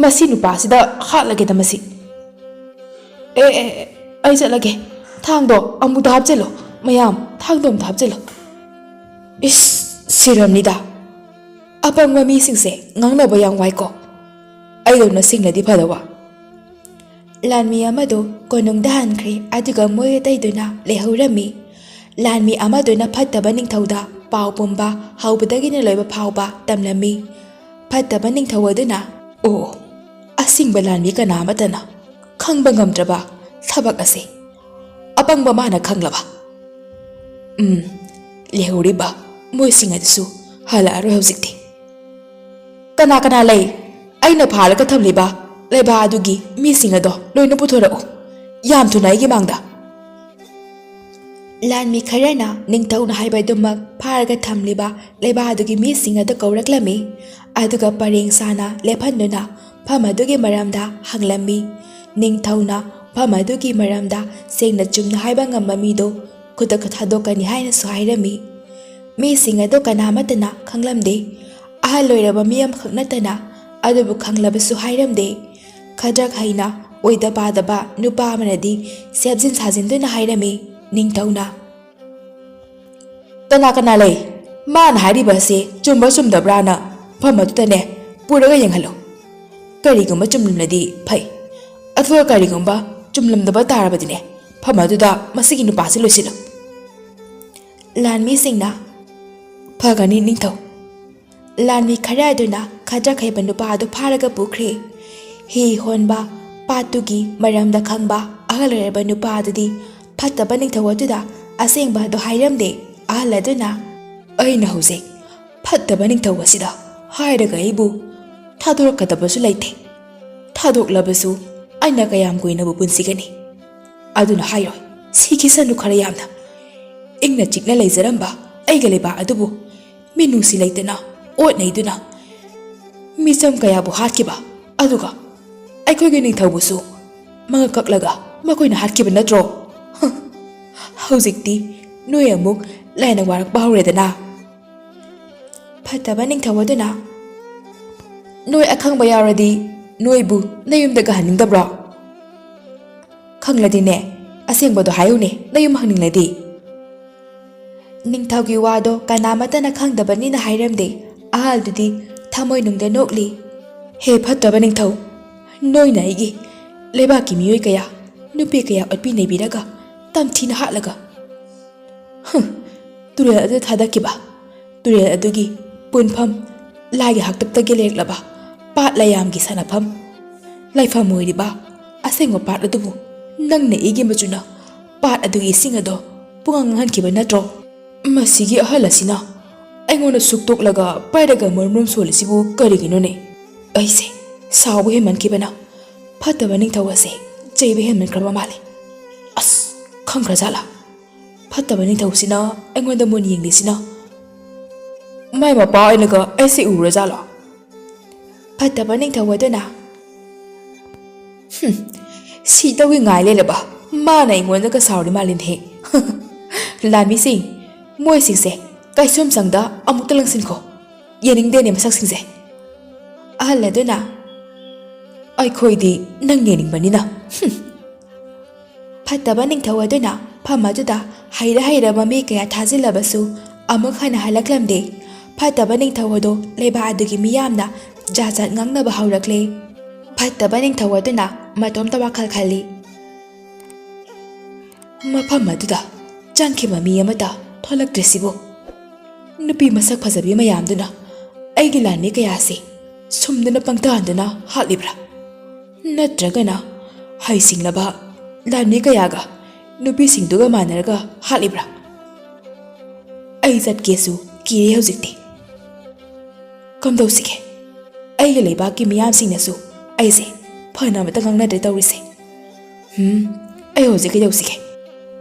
"ꯃꯁꯤ ꯅꯨꯄꯥꯁꯤꯗ ꯍꯥꯠꯂꯒꯦꯗ ꯃꯁꯤ꯫ ꯑꯦ, ꯑꯦ, ꯑꯦ, ꯑꯩ ꯆꯠꯂꯒꯦ꯫ ꯊꯥꯡꯗꯣ ꯑꯃꯨꯛꯇ ꯍꯥꯞꯆꯤꯜꯂꯣ꯫ ꯃꯌꯥꯝ, ꯊꯥꯡꯗꯣ ꯑꯃꯨꯛꯇ ꯍꯥꯞꯆꯤꯜꯂꯣ꯫" ꯏꯁ, ꯁꯤꯔꯝꯅꯤꯗ꯫ ꯑꯄꯪꯕ ꯃꯤꯁꯤꯡꯁꯦ ꯉꯥꯡꯅꯕ ꯌꯥꯝ ꯋꯥꯏꯀꯣ꯫ ꯑꯩꯗꯧꯅ ꯁꯤꯡꯂꯗꯤ ꯐꯗꯧꯕ꯫ ꯂꯥꯟꯃꯤ ꯑꯃꯗꯨ ꯀꯣꯅꯨꯡꯗ ꯍꯟꯈ꯭ꯔꯦ, ꯑꯗꯨꯒ ꯃꯣꯏ ꯑꯇꯩꯗꯨꯅ ꯂꯩꯍꯧꯔꯝꯃꯤ꯫ ꯂꯥꯟꯃꯤ ꯑꯃꯗꯨꯅ ꯐꯠꯇꯕ ꯅꯤꯡꯊꯧꯗ ꯄꯥꯎ ꯄꯨꯝꯕ ꯍꯧꯕꯗꯒꯤꯅ ꯂꯣꯏꯕ ꯐꯥꯎꯕ ꯇꯝꯂꯝꯃꯤ꯫ ꯐꯠꯇꯕ ꯅꯤꯡꯊꯧ ꯑꯗꯨꯅ, "ꯑꯣ, ꯑꯁꯤꯡꯕ ꯂꯥꯟꯃꯤ ꯀꯅꯥ ꯑꯃꯠꯇꯅ ꯈꯪꯕ ꯉꯝꯗ꯭ꯔꯕ ꯊꯕꯛ ꯑꯁꯤ ꯑꯄꯪꯕ ꯃꯥꯅ ꯈꯪꯂꯕ? ꯎꯝ, ꯂꯩꯍꯧꯔꯤꯕ ꯃꯣꯏꯁꯤꯡ ꯑꯗꯨꯁꯨ ꯍꯜꯂꯛꯑꯔꯣꯏ ꯍꯧꯖꯤꯛꯇꯤ꯫ ꯀꯅꯥ ꯀꯅꯥ ꯂꯩ? ꯑꯩꯅ ꯐꯥꯔꯒ ꯊꯝꯂꯤꯕ ꯂꯩꯕꯥꯛ ꯑꯗꯨꯒꯤ ꯃꯤꯁꯤꯡ ꯑꯗꯣ ꯂꯣꯏꯅ ꯄꯨꯊꯣꯔꯛꯎ, ꯌꯥꯝ ꯊꯨꯅ ꯑꯩꯒꯤ ꯃꯥꯡꯗ꯫" ꯂꯥꯟꯃꯤ ꯈꯔꯅ ꯅꯤꯡꯊꯧꯅ ꯍꯥꯏꯕ ꯑꯗꯨꯃꯛ ꯐꯥꯔꯒ ꯊꯝꯂꯤꯕ ꯂꯩꯕꯥꯛ ꯑꯗꯨꯒꯤ ꯃꯤꯁꯤꯡ ꯑꯗꯨ ꯀꯧꯔꯛꯂꯝꯃꯤ꯫ ꯑꯗꯨꯒ ꯄꯔꯦꯡ ꯁꯥꯅ ꯂꯦꯞꯍꯟꯗꯨꯅ ꯐꯝ ꯑꯗꯨꯒꯤ ꯃꯔꯝꯗ ꯍꯪꯂꯝꯃꯤ꯫ ꯅꯤꯡꯊꯧꯅ ꯐꯝ ꯑꯗꯨꯒꯤ ꯃꯔꯝꯗ ꯁꯦꯡꯅ ꯆꯨꯝꯅ ꯍꯥꯏꯕ ꯉꯝꯕ ꯃꯤꯗꯨ ꯈꯨꯗꯛꯇ ꯊꯥꯗꯣꯛꯀꯅꯤ ꯍꯥꯏꯅꯁꯨ ꯍꯥꯏꯔꯝꯃꯤ꯫ ꯃꯤꯁꯤꯡ ꯑꯗꯨ ꯀꯅꯥꯃꯠꯇꯅ ꯈꯪꯂꯝꯗꯦ꯫ ꯑꯍꯜ ꯑꯣꯏꯔꯕ ꯃꯤ ꯑꯃꯈꯛ ꯅꯠꯇꯅ ꯑꯗꯨꯕꯨ ꯈꯪꯂꯕꯁꯨ ꯍꯥꯏꯔꯝꯗꯦ꯫ ꯈꯗ꯭ꯔꯛ ꯍꯩꯅ ꯑꯣꯏꯗ ꯄꯥꯗꯕ ꯅꯨꯄꯥ ꯑꯃꯅꯗꯤ ꯁꯦꯝꯖꯤꯟ ꯁꯥꯖꯤꯟꯗꯨꯅ ꯍꯥꯏꯔꯝꯃꯤ꯫ ꯅꯤꯡꯊꯧꯅ, "ꯀꯅꯥ ꯀꯅꯥ ꯂꯩ? ꯃꯥꯅ ꯍꯥꯏꯔꯤꯕ ꯑꯁꯤ ꯆꯨꯝꯕ꯭ꯔꯥ ꯆꯨꯝꯗꯕ꯭ꯔꯥꯅ ꯐꯝ ꯑꯗꯨꯗꯅꯦ ꯄꯨꯔꯒ ꯌꯦꯡꯍꯜꯂꯨ꯫" ꯀꯔꯤꯒꯨꯝꯕ ꯆꯨꯝꯂꯝꯂꯗꯤ ꯐꯩ, ꯑꯗꯨꯒ ꯀꯔꯤꯒꯨꯝꯕ ꯆꯨꯝꯂꯝꯗꯕ ꯇꯥꯔꯕꯗꯤꯅꯦ, ꯐꯝ ꯑꯗꯨꯗ ꯃꯁꯤꯒꯤ ꯅꯨꯄꯥꯁꯤ ꯂꯣꯏꯁꯤꯜꯂꯨ꯫ ꯂꯥꯟꯃꯤꯁꯤꯡꯅ, "ꯐꯒꯅꯤ ꯅꯤꯡꯊꯧ"꯫ ꯂꯥꯟꯃꯤ ꯈꯔ ꯑꯗꯨꯅ ꯈꯗ꯭ꯔꯛ ꯍꯩꯕ ꯅꯨꯄꯥ ꯑꯗꯨ ꯐꯥꯔꯒ ꯄꯨꯈ꯭ꯔꯦ꯫ ꯍꯤ ꯍꯣꯟꯕ, ꯄꯥꯠꯇꯨꯒꯤ ꯃꯔꯝꯗ ꯈꯪꯕ ꯑꯍꯜ ꯑꯣꯏꯔꯕ ꯅꯨꯄꯥ ꯑꯗꯨꯗꯤ ꯐꯠꯇꯕ ꯅꯤꯡꯊꯧ ꯑꯗꯨꯗ ꯑꯁꯦꯡꯕ ꯑꯗꯨ ꯍꯥꯏꯔꯝꯗꯦ꯫ ꯑꯍꯜ ꯑꯗꯨꯅ, "ꯑꯩꯅ ꯍꯧꯖꯤꯛ ꯐꯠꯇꯕ ꯅꯤꯡꯊꯧ ꯑꯁꯤꯗ ꯍꯥꯏꯔꯒ ꯑꯩꯕꯨ ꯊꯥꯗꯣꯔꯛꯀꯗꯕꯁꯨ ꯂꯩꯇꯦ꯫ ꯊꯥꯗꯣꯛꯂꯕꯁꯨ ꯑꯩꯅ ꯀꯌꯥꯝ ꯀꯨꯏꯅꯕꯨ ꯄꯨꯟꯁꯤꯒꯅꯤ? ꯑꯗꯨꯅ ꯍꯥꯏꯔꯣꯏ, ꯁꯤꯈꯤꯁꯅꯨ ꯈꯔ ꯌꯥꯝꯅ꯫ ꯏꯪꯅ ꯆꯤꯛꯅ ꯂꯩꯖꯔꯝꯕ ꯑꯩꯒꯤ ꯂꯩꯕꯥꯛ ꯑꯗꯨꯕꯨ ꯃꯤꯅꯨꯡꯁꯤ ꯂꯩꯇꯅ ꯑꯣꯠ ꯅꯩꯗꯨꯅ ꯃꯤꯆꯝ ꯀꯌꯥꯕꯨ ꯍꯥꯠꯈꯤꯕ, ꯑꯗꯨꯒ ꯑꯩꯈꯣꯏꯒꯤ ꯅꯤꯡꯊꯧꯕꯨꯁꯨ ꯃꯉꯛ ꯀꯛꯂꯒ ꯃꯈꯣꯏꯅ ꯍꯥꯠꯈꯤꯕ ꯅꯠꯇ꯭ꯔꯣ? ꯍ, ꯍꯧꯖꯤꯛꯇꯤ ꯅꯣꯏ ꯑꯃꯨꯛ ꯂꯥꯏꯅ ꯋꯥꯔꯛꯄ ꯍꯧꯔꯦꯗꯅ"꯫ ꯐꯠꯇꯕ ꯅꯤꯡꯊꯧ ꯑꯗꯨꯅ, "ꯅꯣꯏ ꯑꯈꯪꯕ ꯌꯥꯎꯔꯗꯤ ꯅꯣꯏꯕꯨ ꯅꯌꯨꯝꯗꯒ ꯍꯟꯅꯤꯡꯗꯕ꯭ꯔꯣ? ꯈꯪꯂꯗꯤꯅꯦ, ꯑꯁꯦꯡꯕꯗꯣ ꯍꯥꯏꯌꯨꯅꯦ, ꯅꯌꯨꯝ ꯍꯟꯅꯤꯡꯂꯗꯤ"꯫ ꯅꯤꯡꯊꯧꯒꯤ ꯋꯥꯗꯣ ꯀꯅꯥꯃꯠꯇꯅ ꯈꯪꯗꯕꯅꯤꯅ ꯍꯥꯏꯔꯝꯗꯦ꯫ ꯑꯍꯜꯗꯨꯗꯤ ꯊꯃꯣꯏꯅꯨꯡꯗ ꯅꯣꯛꯂꯤ꯫ "ꯍꯦ ꯐꯠꯇꯕ ꯅꯤꯡꯊꯧ, ꯅꯣꯏꯅ ꯑꯩꯒꯤ ꯂꯩꯕꯥꯛꯀꯤ ꯃꯤꯑꯣꯏ ꯀꯌꯥ, ꯅꯨꯄꯤ ꯀꯌꯥ ꯑꯣꯠꯄꯤ ꯅꯩꯕꯤꯔꯒ, ꯇꯝꯊꯤꯅ ꯍꯥꯠꯂꯒ, ꯍꯨꯝ, ꯇꯨꯔꯦꯜ ꯑꯗꯨꯗ ꯊꯥꯗꯈꯤꯕ, ꯇꯨꯔꯦꯜ ꯑꯗꯨꯒꯤ ꯄꯨꯟꯐꯝ, ꯂꯥꯏꯒꯤ ꯍꯥꯛꯇꯛꯇꯒꯤ ꯂꯩꯔꯛꯂꯕ ꯄꯥꯠ ꯂꯌꯥꯝꯒꯤ ꯁꯥꯟꯅꯐꯝ, ꯂꯥꯏꯐꯝ ꯑꯣꯏꯔꯤꯕ ꯑꯁꯦꯡꯕ ꯄꯥꯠ ꯑꯗꯨꯕꯨ ꯅꯪꯅ ꯏꯒꯤ ꯃꯆꯨꯅ ꯄꯥꯠ ꯑꯗꯨꯒꯤ ꯏꯁꯤꯡ ꯑꯗꯣ ꯄꯨꯡꯉꯥꯡ ꯉꯥꯡꯍꯟꯈꯤꯕ ꯅꯠꯇ꯭ꯔꯣ? ꯃꯁꯤꯒꯤ ꯑꯍꯜ ꯑꯁꯤꯅ ꯑꯩꯉꯣꯟꯗ ꯁꯨꯛꯇꯣꯛꯂꯒ ꯄꯥꯏꯔꯒ ꯃꯔꯨꯝ ꯃꯔꯨꯝ ꯁꯣꯜꯂꯤꯁꯤꯕꯨ ꯀꯔꯤꯒꯤꯅꯣꯅꯦ? ꯑꯩꯁꯦ ꯁꯥꯎꯕ ꯍꯦꯟꯃꯟꯈꯤꯕꯅ ꯐꯠꯇꯕ ꯅꯤꯡꯊꯧ ꯑꯁꯦ ꯆꯩꯕ ꯍꯦꯟꯃꯟꯈ꯭ꯔꯕ ꯃꯥꯜꯂꯦ꯫ ꯑꯁ, ꯈꯪꯈ꯭ꯔꯖꯥꯠꯂꯥ? ꯐꯠꯇꯕ ꯅꯤꯡꯊꯧꯁꯤꯅ ꯑꯩꯉꯣꯟꯗ ꯃꯨꯟ ꯌꯦꯡꯂꯤꯁꯤꯅ꯫ ꯃꯥꯏ ꯃꯄꯥ ꯑꯣꯏꯅꯒ ꯑꯩꯁꯦ ꯎꯔꯖꯥꯠꯂꯣ? ꯐꯠꯇꯕ ꯅꯤꯡꯊꯧ ꯑꯗꯨꯅ, "ꯍꯨꯝ, ꯁꯤꯗꯧꯒꯤ ꯉꯥꯏ ꯂꯩꯔꯕ ꯃꯥꯅ ꯑꯩꯉꯣꯟꯗꯒ ꯁꯥꯎꯔꯤ ꯃꯥꯜꯂꯤꯅꯦꯍꯦ꯫ ꯂꯥꯟꯃꯤꯁꯤꯡ, ꯃꯣꯏꯁꯤꯡꯁꯦ ꯀꯩꯁꯨꯝꯁꯪꯗ ꯑꯃꯨꯛꯇ ꯂꯪꯁꯤꯟꯈꯣ꯫ ꯌꯦꯡꯅꯤꯡꯗꯦꯅꯦ ꯃꯁꯛꯁꯤꯡꯁꯦ"꯫ ꯑꯍꯜ ꯑꯗꯨꯅ, "ꯑꯩꯈꯣꯏꯗꯤ ꯅꯪ ꯌꯦꯡꯅꯤꯡꯕꯅꯤꯅ꯫ ꯍꯨꯝ"꯫ ꯐꯠꯇꯕ ꯅꯤꯡꯊꯧ ꯑꯗꯨꯅ ꯐꯝ ꯑꯗꯨꯗ ꯍꯩꯔ ꯍꯩꯔꯕ ꯃꯤ ꯀꯌꯥ ꯊꯥꯖꯤꯜꯂꯕꯁꯨ ꯑꯃꯨꯛ ꯍꯟꯅ ꯍꯜꯂꯛꯂꯝꯗꯦ꯫ ꯐꯠꯇꯕ ꯅꯤꯡꯊꯧ ꯑꯗꯨ ꯂꯩꯕꯥꯛ ꯑꯗꯨꯒꯤ ꯃꯤꯌꯥꯝꯅ ꯖꯥꯠ ꯖꯥꯠ ꯉꯥꯡꯅꯕ ꯍꯧꯔꯛꯂꯦ꯫ ꯐꯠꯇꯕ ꯅꯤꯡꯊꯧ ꯑꯗꯨꯅ ꯃꯇꯣꯝꯇ ꯋꯥꯈꯜ ꯈꯜꯂꯤ꯫ "ꯃꯐꯝ ꯑꯗꯨꯗ ꯆꯪꯈꯤꯕ ꯃꯤ ꯑꯃꯠꯇ ꯊꯣꯛꯂꯛꯇ꯭ꯔꯤꯁꯤꯕꯨ? ꯅꯨꯄꯤ ꯃꯁꯛ ꯐꯖꯕꯤ ꯃꯌꯥꯝꯗꯨꯅ ꯑꯩꯒꯤ ꯂꯥꯟꯃꯤ ꯀꯌꯥꯁꯤ ꯁꯨꯝꯗꯨꯅ ꯄꯪꯇꯥꯟꯗꯨꯅ ꯍꯥꯠꯂꯤꯕ꯭ꯔꯥ? ꯅꯠꯇ꯭ꯔꯒꯅ ꯍꯩꯁꯤꯡꯂꯕ ꯂꯥꯟꯃꯤ ꯀꯌꯥꯒ ꯅꯨꯄꯤꯁꯤꯡꯗꯨꯒ ꯃꯥꯟꯅꯔꯒ ꯍꯥꯠꯂꯤꯕ꯭ꯔꯥ? ꯑꯩ ꯆꯠꯀꯦꯁꯨ ꯀꯤꯔꯦ ꯍꯧꯖꯤꯛꯇꯤ꯫ ꯀꯝꯗꯧꯁꯤꯒꯦ? ꯑꯩꯒꯤ ꯂꯩꯕꯥꯛꯀꯤ ꯃꯤꯌꯥꯝꯁꯤꯡꯅꯁꯨ ꯑꯩꯁꯦ ꯐꯅ ꯑꯃꯇ ꯉꯥꯡꯅꯗ꯭ꯔꯦ ꯇꯧꯔꯤꯁꯦ꯫ ꯍꯝ, ꯑꯩ ꯍꯧꯖꯤꯛ ꯀꯩꯗꯧꯁꯤꯒꯦ?"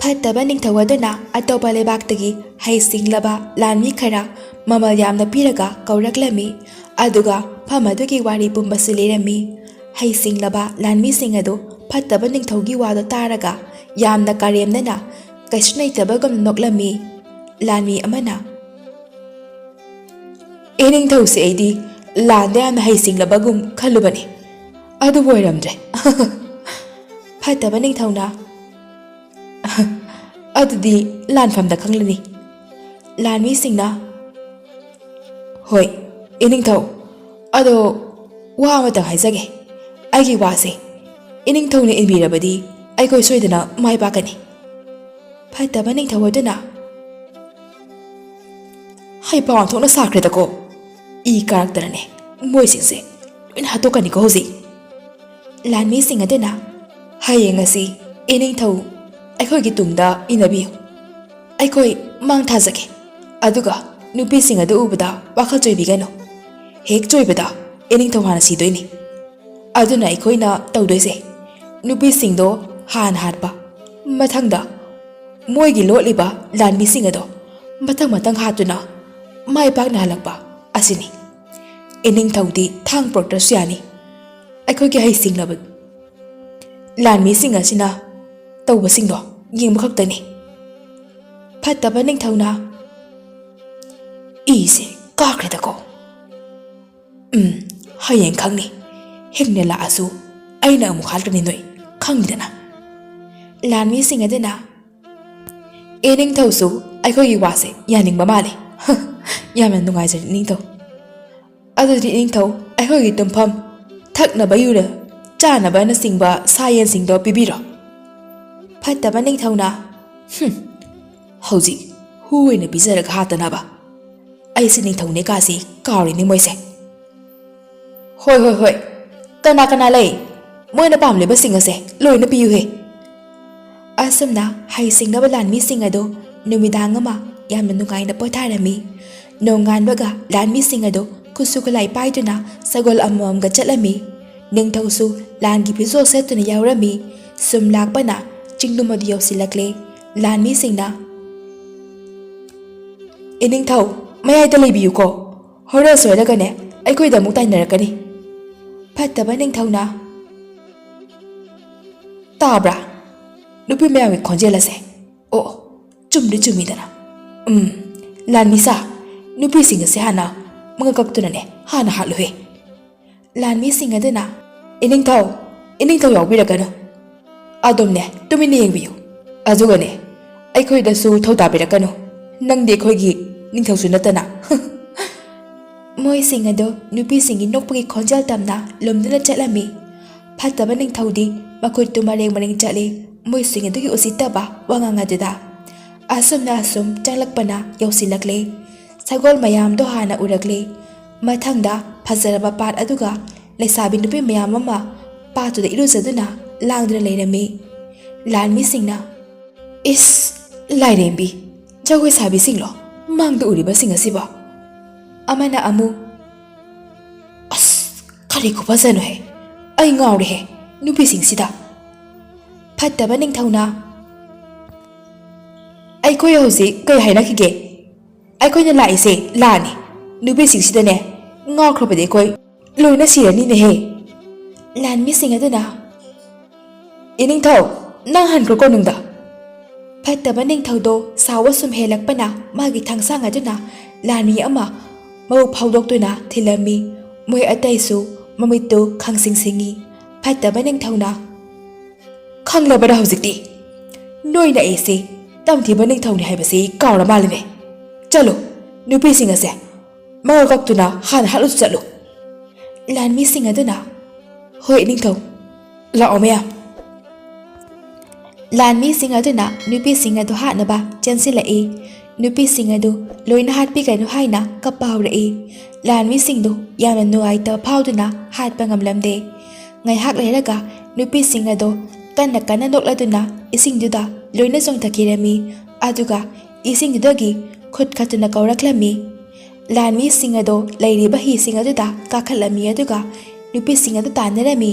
ꯐꯠꯇꯕ ꯅꯤꯡꯊꯧ ꯑꯗꯨꯅ ꯑꯇꯣꯞꯄ ꯂꯩꯕꯥꯛꯇꯒꯤ ꯍꯩꯁꯤꯡꯂꯕ ꯂꯥꯟꯃꯤ ꯈꯔ ꯃꯃꯜ ꯌꯥꯝꯅ ꯄꯤꯔꯒ ꯀꯧꯔꯛꯂꯝꯃꯤ꯫ ꯑꯗꯨꯒ ꯃꯐꯝ ꯑꯗꯨꯒꯤ ꯋꯥꯔꯤ ꯄꯨꯝꯕꯁꯨ ꯂꯤꯔꯝꯃꯤ꯫ ꯍꯩꯁꯤꯡꯂꯕ ꯂꯥꯟꯃꯤꯁꯤꯡ ꯑꯗꯨ ꯐꯠꯇꯕ ꯅꯤꯡꯊꯧꯒꯤ ꯋꯥꯗꯣ ꯇꯥꯔꯒ ꯌꯥꯝꯅ ꯀꯔꯦꯝꯅꯅ ꯀꯩꯁꯨ ꯂꯩꯇꯕꯒꯨꯝ ꯅꯣꯛꯂꯝꯃꯤ꯫ ꯂꯥꯟꯃꯤ ꯑꯃꯅ, "ꯏꯅꯤꯡꯊꯧꯁꯦ ꯑꯩꯗꯤ ꯂꯥꯟꯗ ꯌꯥꯝꯅ ꯍꯩꯁꯤꯡꯂꯕꯒꯨꯝ ꯈꯜꯂꯨꯕꯅꯤ, ꯑꯗꯨꯕꯨ ꯑꯣꯏꯔꯝꯗ꯭ꯔꯦ꯫" ꯐꯠꯇꯕ ꯅꯤꯡꯊꯧꯅ, "ꯑꯗꯨꯗꯤ ꯂꯥꯟꯐꯝꯗ ꯈꯪꯂꯅꯤ꯫" ꯂꯥꯟꯃꯤꯁꯤꯡꯅ, "ꯍꯣꯏ, ꯏꯅꯤꯡꯊꯧ, ꯑꯗꯣ ꯋꯥ ꯑꯃꯇꯪ ꯍꯥꯏꯖꯒꯦ꯫ ꯑꯩꯒꯤ ꯋꯥꯁꯦ ꯏꯅꯤꯡꯊꯧꯅ ꯏꯟꯕꯤꯔꯕꯗꯤ ꯑꯩꯈꯣꯏ ꯁꯣꯏꯗꯅ ꯃꯥꯏ ꯄꯥꯛꯀꯅꯤ꯫" ꯐꯠꯇꯕ ꯅꯤꯡꯊꯧ ꯑꯗꯨꯅ, "ꯍꯩꯄꯥ ꯑꯣꯟꯊꯣꯛꯅ ꯁꯥꯈ꯭ꯔꯦꯗꯀꯣ꯫ ꯏ ꯀꯥꯔꯛꯇꯅꯅꯦ ꯃꯣꯏꯁꯤꯡꯁꯦ ꯂꯣꯏꯅ ꯍꯥꯠꯇꯣꯛꯀꯅꯤꯀꯣ ꯍꯧꯖꯤꯛ꯫" ꯂꯥꯟꯃꯤꯁꯤꯡ ꯑꯗꯨꯅ, "ꯍꯌꯦꯡ ꯑꯁꯤ ꯏꯅꯤꯡꯊꯧ ꯑꯩꯈꯣꯏꯒꯤ ꯇꯨꯡꯗ ꯏꯟꯅꯕꯤꯌꯨ꯫ ꯑꯩꯈꯣꯏ ꯃꯥꯡ ꯊꯥꯖꯒꯦ꯫ ꯑꯗꯨꯒ ꯅꯨꯄꯤꯁꯤꯡ ꯑꯗꯨ ꯎꯕꯗ ꯋꯥꯈꯜ ꯆꯣꯏꯕꯤꯒꯅꯨ꯫ ꯍꯦꯛ ꯆꯣꯏꯕꯗ ꯏꯅꯤꯡꯊꯧ ꯍꯥꯟꯅ ꯁꯤꯗꯣꯏꯅꯤ꯫ ꯑꯗꯨꯅ ꯑꯩꯈꯣꯏꯅ ꯇꯧꯗꯣꯏꯁꯦ, ꯅꯨꯄꯤꯁꯤꯡꯗꯣ ꯍꯥꯟꯅ ꯍꯥꯠꯄ, ꯃꯊꯪꯗ ꯃꯣꯏꯒꯤ ꯂꯣꯠꯂꯤꯕ ꯂꯥꯟꯃꯤꯁꯤꯡ ꯑꯗꯣ ꯃꯊꯪ ꯃꯊꯪ ꯍꯥꯠꯇꯨꯅ ꯃꯥꯏ ꯄꯥꯛꯅ ꯍꯜꯂꯛꯄ ꯑꯁꯤꯅꯤ꯫ ꯏꯅꯤꯡꯊꯧꯗꯤ ꯊꯥꯡ ꯄꯨꯔꯛꯇ꯭ꯔꯁꯨ ꯌꯥꯅꯤ꯫ ꯑꯩꯈꯣꯏꯒꯤ ꯍꯩꯁꯤꯡꯂꯕ ꯂꯥꯟꯃꯤꯁꯤꯡ ꯑꯁꯤꯅ ꯇꯧꯕꯁꯤꯡꯗꯣ ꯌꯦꯡꯕ ꯈꯛꯇꯅꯤ꯫" ꯐꯠꯇꯕ ꯅꯤꯡꯊꯧꯅ, "ꯏꯁꯦ ꯀꯥꯈ꯭ꯔꯦꯗꯀꯣ꯫ ꯎꯝ, ꯍꯌꯦꯡ ꯈꯪꯅꯤ꯫ ꯍꯤꯡꯅ ꯂꯥꯛꯑꯁꯨ ꯑꯩꯅ ꯑꯃꯨꯛ ꯍꯥꯠꯀꯅꯤ ꯅꯣꯏ, ꯈꯪꯉꯤꯗꯅ꯫" ꯂꯥꯟꯃꯤꯁꯤꯡ ꯑꯗꯨꯅ, "ꯏꯅꯤꯡꯊꯧꯁꯨ ꯑꯩꯈꯣꯏꯒꯤ ꯋꯥꯁꯦ ꯌꯥꯅꯤꯡꯕ ꯃꯥꯜꯂꯦ꯫ ꯌꯥꯝꯅ ꯅꯨꯡꯉꯥꯏꯖꯔꯦ ꯏꯅꯤꯡꯊꯧ꯫ ꯑꯗꯨꯗꯤ ꯏꯅꯤꯡꯊꯧ, ꯑꯩꯈꯣꯏꯒꯤ ꯇꯨꯝꯐꯝ ꯊꯛꯅꯕ ꯌꯨꯅ ꯆꯥꯅꯕꯅꯆꯤꯡꯕ ꯁꯥ ꯌꯦꯟꯁꯤꯡꯗꯣ ꯄꯤꯕꯤꯔꯣ꯫ ꯐꯠꯇꯕ ꯅꯤꯡꯊꯧꯅ, "ꯍꯨꯝ, ꯍꯧꯖꯤꯛ ꯍꯨ ꯑꯣꯏꯅ ꯄꯤꯖꯔꯒ ꯍꯥꯠꯇꯅꯕ꯫ ꯑꯩꯁꯦ ꯅꯤꯡꯊꯧꯅꯦ ꯀꯥꯁꯤ ꯀꯥꯎꯔꯤꯅꯤ ꯃꯣꯏꯁꯦ꯫ ꯍꯣꯏ, ꯍꯣꯏ, ꯍꯣꯏ꯫ ꯀꯅꯥ ꯀꯅꯥ ꯂꯩ? ꯃꯣꯏꯅ ꯄꯥꯝꯂꯤꯕꯁꯤꯡ ꯑꯁꯦ ꯂꯣꯏꯅ ꯄꯤꯌꯨꯍꯦ꯫" ꯑꯁꯨꯝꯅ ꯍꯩꯁꯤꯡꯅꯕ ꯂꯥꯟꯃꯤꯁꯤꯡ ꯑꯗꯨ ꯅꯨꯃꯤꯗꯥꯡ ꯑꯃ ꯌꯥꯝꯅ ꯅꯨꯡꯉꯥꯏꯅ ꯄꯣꯊꯥꯔꯝꯃꯤ꯫ ꯅꯣꯡꯉꯥꯟꯕꯒ ꯂꯥꯟꯃꯤꯁꯤꯡ ꯑꯗꯨ ꯈꯨꯠꯁꯨ ꯈꯨꯠꯂꯥꯏ ꯄꯥꯏꯗꯨꯅ ꯁꯒꯣꯜ ꯑꯃꯃꯝꯒ ꯆꯠꯂꯝꯃꯤ꯫ ꯅꯤꯡꯊꯧꯁꯨ ꯂꯥꯟꯒꯤ ꯐꯤꯖꯣꯜ ꯁꯦꯠꯇꯨꯅ ꯌꯥꯎꯔꯝꯃꯤ꯫ ꯁꯨꯝ ꯂꯥꯛꯄꯅ ꯆꯤꯡꯗꯨꯝ ꯑꯗꯨ ꯌꯧꯁꯤꯜꯂꯛꯂꯦ꯫ ꯂꯥꯟꯃꯤꯁꯤꯡꯅ, "ꯏꯅꯤꯡꯊꯧ, ꯃꯌꯥꯏꯗ ꯂꯩꯕꯤꯌꯨꯀꯣ꯫ ꯍꯣꯔꯦꯟ ꯁꯣꯏꯔꯒꯅꯦ ꯑꯩꯈꯣꯏꯗ ꯑꯃꯨꯛ ꯇꯥꯏꯅꯔꯛꯀꯅꯤ꯫" ꯐꯠꯇꯕ ꯅꯤꯡꯊꯧꯅ, "ꯇꯥꯕ꯭ꯔꯥ? ꯅꯨꯄꯤ ꯃꯌꯥꯝꯒꯤ ꯈꯣꯟꯖꯦꯜ ꯑꯁꯦ꯫ ꯑꯣ, ꯆꯨꯝꯗꯤ ꯆꯨꯝꯃꯤꯗꯅ꯫ ꯎꯝ, ꯂꯥꯟꯃꯤꯁꯥ, ꯅꯨꯄꯤꯁꯤꯡ ꯑꯁꯦ ꯍꯥꯟꯅ ꯃꯉꯛ ꯀꯛꯇꯨꯅꯅꯦ ꯍꯥꯟꯅ ꯍꯥꯠꯂꯨꯍꯦ꯫" ꯂꯥꯟꯃꯤꯁꯤꯡ ꯑꯗꯨꯅ, "ꯏꯅꯤꯡꯊꯧ, ꯏꯅꯤꯡꯊꯧ ꯌꯥꯎꯕꯤꯔꯛꯀꯅꯨ꯫ ꯑꯗꯨꯝꯅꯦ ꯇꯨꯃꯤꯟꯅ ꯌꯦꯡꯕꯤꯌꯨ꯫ ꯑꯗꯨꯒꯅꯦ ꯑꯩꯈꯣꯏꯗꯁꯨ ꯊꯧꯗꯥꯕꯤꯔꯛꯀꯅꯨ꯫ ꯅꯪꯗꯤ ꯑꯩꯈꯣꯏꯒꯤ ꯅꯤꯡꯊꯧꯁꯨ ꯅꯠꯇꯅ꯫" ꯃꯣꯏꯁꯤꯡ ꯑꯗꯨ ꯅꯨꯄꯤꯁꯤꯡꯒꯤ ꯅꯣꯛꯄꯒꯤ ꯈꯣꯟꯖꯦꯜ ꯇꯝꯅ ꯂꯨꯝꯗꯨꯅ ꯆꯠꯂꯝꯃꯤ꯫ ꯐꯠꯇꯕ ꯅꯤꯡꯊꯧꯗꯤ ꯃꯈꯨꯠꯇꯨ ꯃꯔꯦꯡ ꯃꯔꯦꯡ ꯆꯠꯂꯤ꯫ ꯃꯣꯏꯁꯤꯡ ꯑꯗꯨꯒꯤ ꯎꯁꯤꯠꯇꯕ ꯋꯥꯉꯥꯡ ꯑꯗꯨꯗ꯫ ꯑꯁꯨꯝꯅ ꯑꯁꯨꯝ ꯆꯪꯂꯛꯄꯅ ꯌꯧꯁꯤꯜꯂꯛꯂꯦ꯫ ꯁꯒꯣꯜ ꯃꯌꯥꯝꯗꯣ ꯍꯥꯟꯅ ꯎꯔꯛꯂꯦ꯫ ꯃꯊꯪꯗ ꯐꯖꯔꯕ ꯄꯥꯠ ꯑꯗꯨꯒ ꯂꯩꯁꯥꯕꯤ ꯅꯨꯄꯤ ꯃꯌꯥꯝ ꯑꯃ ꯄꯥꯠꯇꯨꯗ ꯏꯔꯨꯖꯗꯨꯅ ꯂꯥꯡꯗꯨꯅ ꯂꯩꯔꯝꯃꯤ꯫ ꯂꯥꯟꯃꯤꯁꯤꯡꯅ, "ꯏꯁ, ꯂꯥꯏꯔꯦꯝꯕꯤ, ꯖꯒꯣꯏ ꯁꯥꯕꯤꯁꯤꯡꯂꯣ ꯃꯥꯡꯗ ꯎꯔꯤꯕꯁꯤꯡ ꯑꯁꯤꯕꯣ?" ꯑꯃꯅ ꯑꯃꯨꯛ, "ꯑꯁ, ꯀꯔꯤ ꯈꯨꯐꯖꯅꯣꯍꯦ! ꯑꯩ ꯉꯥꯎꯔꯦꯍꯦ ꯅꯨꯄꯤꯁꯤꯡꯁꯤꯗ!" ꯐꯠꯇꯕ ꯅꯤꯡꯊꯧꯅ, "ꯑꯩꯈꯣꯏ ꯍꯧꯖꯤꯛ ꯀꯩ ꯍꯥꯏꯅꯈꯤꯒꯦ? ꯑꯩꯈꯣꯏꯅ ꯂꯥꯛꯏꯁꯦ ꯂꯥꯟꯅꯤ꯫ ꯅꯨꯄꯤꯁꯤꯡꯁꯤꯗꯅꯦ ꯉꯥꯎꯈ꯭ꯔꯕꯗꯤ ꯑꯩꯈꯣꯏ ꯂꯣꯏꯅ ꯁꯤꯔꯅꯤꯅꯦꯍꯦ꯫" ꯂꯥꯟꯃꯤꯁꯤꯡ ꯑꯗꯨꯅ, "ꯏꯅꯤꯡꯊꯧ, ꯅꯪ ꯍꯟꯈ꯭ꯔꯣ ꯀꯣꯅꯨꯡꯗ꯫" ꯐꯠꯇꯕ ꯅꯤꯡꯊꯧꯗꯣ ꯁꯥꯎꯕ ꯁꯨꯝ ꯍꯦꯜꯂꯛꯄꯅ ꯃꯥꯒꯤ ꯊꯥꯡꯁꯥꯡ ꯑꯗꯨꯅ ꯂꯥꯟꯃꯤ ꯑꯃ ꯃꯕꯨꯛ ꯐꯥꯎꯗꯣꯛꯇꯨꯅ ꯊꯤꯜꯂꯝꯃꯤ꯫ ꯃꯣꯏ ꯑꯇꯩꯁꯨ ꯃꯃꯤꯠꯇꯨ ꯈꯪꯁꯤꯡ ꯁꯤꯡꯉꯤ꯫ ꯐꯠꯇꯕ ꯅꯤꯡꯊꯧꯅ, "ꯈꯪꯂꯕꯔꯥ ꯍꯧꯖꯤꯛꯇꯤ? ꯅꯣꯏꯅ ꯑꯩꯁꯦ ꯇꯝꯊꯤꯕ ꯅꯤꯡꯊꯧꯅꯤ ꯍꯥꯏꯕꯁꯤ ꯀꯥꯎꯔ ꯃꯥꯜꯂꯤꯅꯦ꯫ ꯆꯠꯂꯨ, ꯅꯨꯄꯤꯁꯤꯡ ꯑꯁꯦ ꯃꯉꯛ ꯀꯛꯇꯨꯅ ꯍꯥꯟꯅ ꯍꯥꯠꯂꯨꯆꯣ ꯆꯠꯂꯨ꯫" ꯂꯥꯟꯃꯤꯁꯤꯡ ꯑꯗꯨꯅ "ꯍꯣꯏ, ꯏꯅꯤꯡꯊꯧ, ꯂꯥꯛꯑꯣ ꯃꯌꯥꯝ꯫" ꯂꯥꯟꯃꯤꯁꯤꯡ ꯑꯗꯨꯅ ꯅꯨꯄꯤꯁꯤꯡ ꯑꯗꯨ ꯍꯥꯠꯅꯕ ꯆꯦꯟꯁꯤꯜꯂꯛꯏ꯫ ꯅꯨꯄꯤꯁꯤꯡ ꯑꯗꯨ ꯂꯣꯏꯅ ꯍꯥꯠꯄꯤꯒꯅꯨ ꯍꯥꯏꯅ ꯀꯞꯄ ꯍꯧꯔꯛꯏ꯫ ꯂꯥꯟꯃꯤꯁꯤꯡꯗꯨ ꯌꯥꯝꯅ ꯅꯨꯡꯉꯥꯏꯇꯕ ꯐꯥꯎꯗꯨꯅ ꯍꯥꯠꯄ ꯉꯝꯂꯝꯗꯦ꯫ ꯉꯥꯏꯍꯥꯛ ꯂꯩꯔꯒ ꯅꯨꯄꯤꯁꯤꯡ ꯑꯗꯨ ꯀꯟꯅ ꯀꯟꯅ ꯅꯣꯛꯂꯗꯨꯅ ꯏꯁꯤꯡꯗꯨꯗ ꯂꯣꯏꯅ ꯆꯣꯡꯊꯈꯤꯔꯝꯃꯤ꯫ ꯑꯗꯨꯒ ꯏꯁꯤꯡꯗꯨꯗꯒꯤ ꯈꯨꯠ ꯈꯠꯇꯨꯅ ꯀꯧꯔꯛꯂꯝꯃꯤ꯫ ꯂꯥꯟꯃꯤꯁꯤꯡ ꯑꯗꯨ ꯂꯩꯔꯤꯕ ꯍꯤꯁꯤꯡ ꯑꯗꯨꯗ ꯀꯥꯈꯠꯂꯝꯃꯤ, ꯑꯗꯨꯒ ꯅꯨꯄꯤꯁꯤꯡ ꯑꯗꯨ ꯇꯥꯟꯅꯔꯝꯃꯤ꯫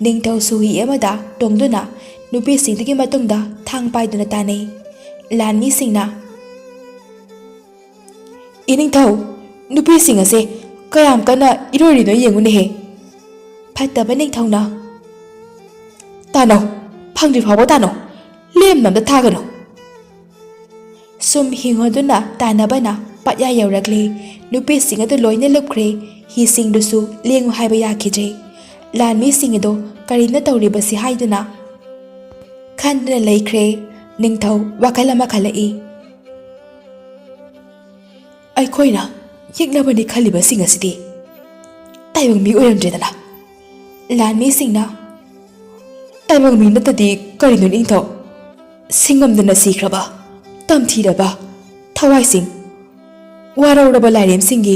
ꯅꯤꯡꯊꯧꯁꯨ ꯍꯤ ꯑꯃꯗ ꯇꯣꯡꯗꯨꯅ ꯅꯨꯄꯤꯁꯤꯡꯗꯨꯒꯤ ꯃꯇꯨꯡꯗ ꯊꯥꯡ ꯄꯥꯏꯗꯨꯅ ꯇꯥꯟꯅꯩ꯫ ꯂꯥꯟꯃꯤꯁꯤꯡꯅ, "ꯏꯅꯤꯡꯊꯧ, ꯅꯨꯄꯤꯁꯤꯡ ꯑꯁꯦ ꯀꯌꯥꯝ ꯀꯟꯅ ꯏꯔꯣꯏꯔꯤꯅꯣ ꯌꯦꯡꯉꯨꯅꯦꯍꯦ꯫" ꯐꯠꯇꯕ ꯅꯤꯡꯊꯧꯅ, "ꯇꯥꯅꯧ, ꯐꯪꯗ꯭ꯔꯤ ꯐꯥꯎꯕ ꯇꯥꯅꯧ, ꯂꯦꯝꯅ ꯑꯝꯇ ꯊꯥꯒꯅꯨ꯫" ꯁꯨꯝ ꯍꯤꯡꯉꯗꯨꯅ ꯇꯥꯟꯅꯕꯅ ꯄꯠꯌꯥ ꯌꯧꯔꯛꯂꯦ꯫ ꯅꯨꯄꯤꯁꯤꯡ ꯑꯗꯨ ꯂꯣꯏꯅ ꯂꯨꯞꯈ꯭ꯔꯦ꯫ ꯍꯤꯁꯤꯡꯗꯨꯁꯨ ꯂꯦꯡꯉꯨ ꯍꯥꯏꯕ ꯌꯥꯈꯤꯗ꯭ꯔꯦ꯫ ꯂꯥꯟꯃꯤꯁꯤꯡ ꯑꯗꯨ ꯀꯔꯤꯅꯣ ꯇꯧꯔꯤꯕꯁꯤ ꯍꯥꯏꯗꯨꯅ ꯈꯟꯗꯨꯅ ꯂꯩꯈ꯭ꯔꯦ꯫ ꯅꯤꯡꯊꯧ ꯋꯥꯈꯜ ꯑꯃ ꯈꯜꯂꯛꯏ꯫ "ꯑꯩꯈꯣꯏꯅ ꯌꯦꯛꯅꯕꯅꯤ ꯈꯜꯂꯤꯕꯁꯤꯡ ꯑꯁꯤꯗꯤ ꯇꯥꯏꯕꯪ ꯃꯤ ꯑꯣꯏꯔꯝꯗ꯭ꯔꯦꯗꯅ꯫" ꯂꯥꯟꯃꯤꯁꯤꯡꯅ, "ꯇꯥꯏꯕꯪ ꯃꯤ ꯅꯠꯇꯗꯤ ꯀꯔꯤꯅꯣ ꯅꯤꯡꯊꯧ? ꯁꯤꯡꯉꯝꯗꯅ ꯁꯤꯈ꯭ꯔꯕ, ꯇꯝꯊꯤꯔꯕ ꯊꯋꯥꯏꯁꯤꯡ, ꯋꯥꯔꯧꯔꯕ ꯂꯥꯏꯔꯦꯝꯁꯤꯡꯒꯤ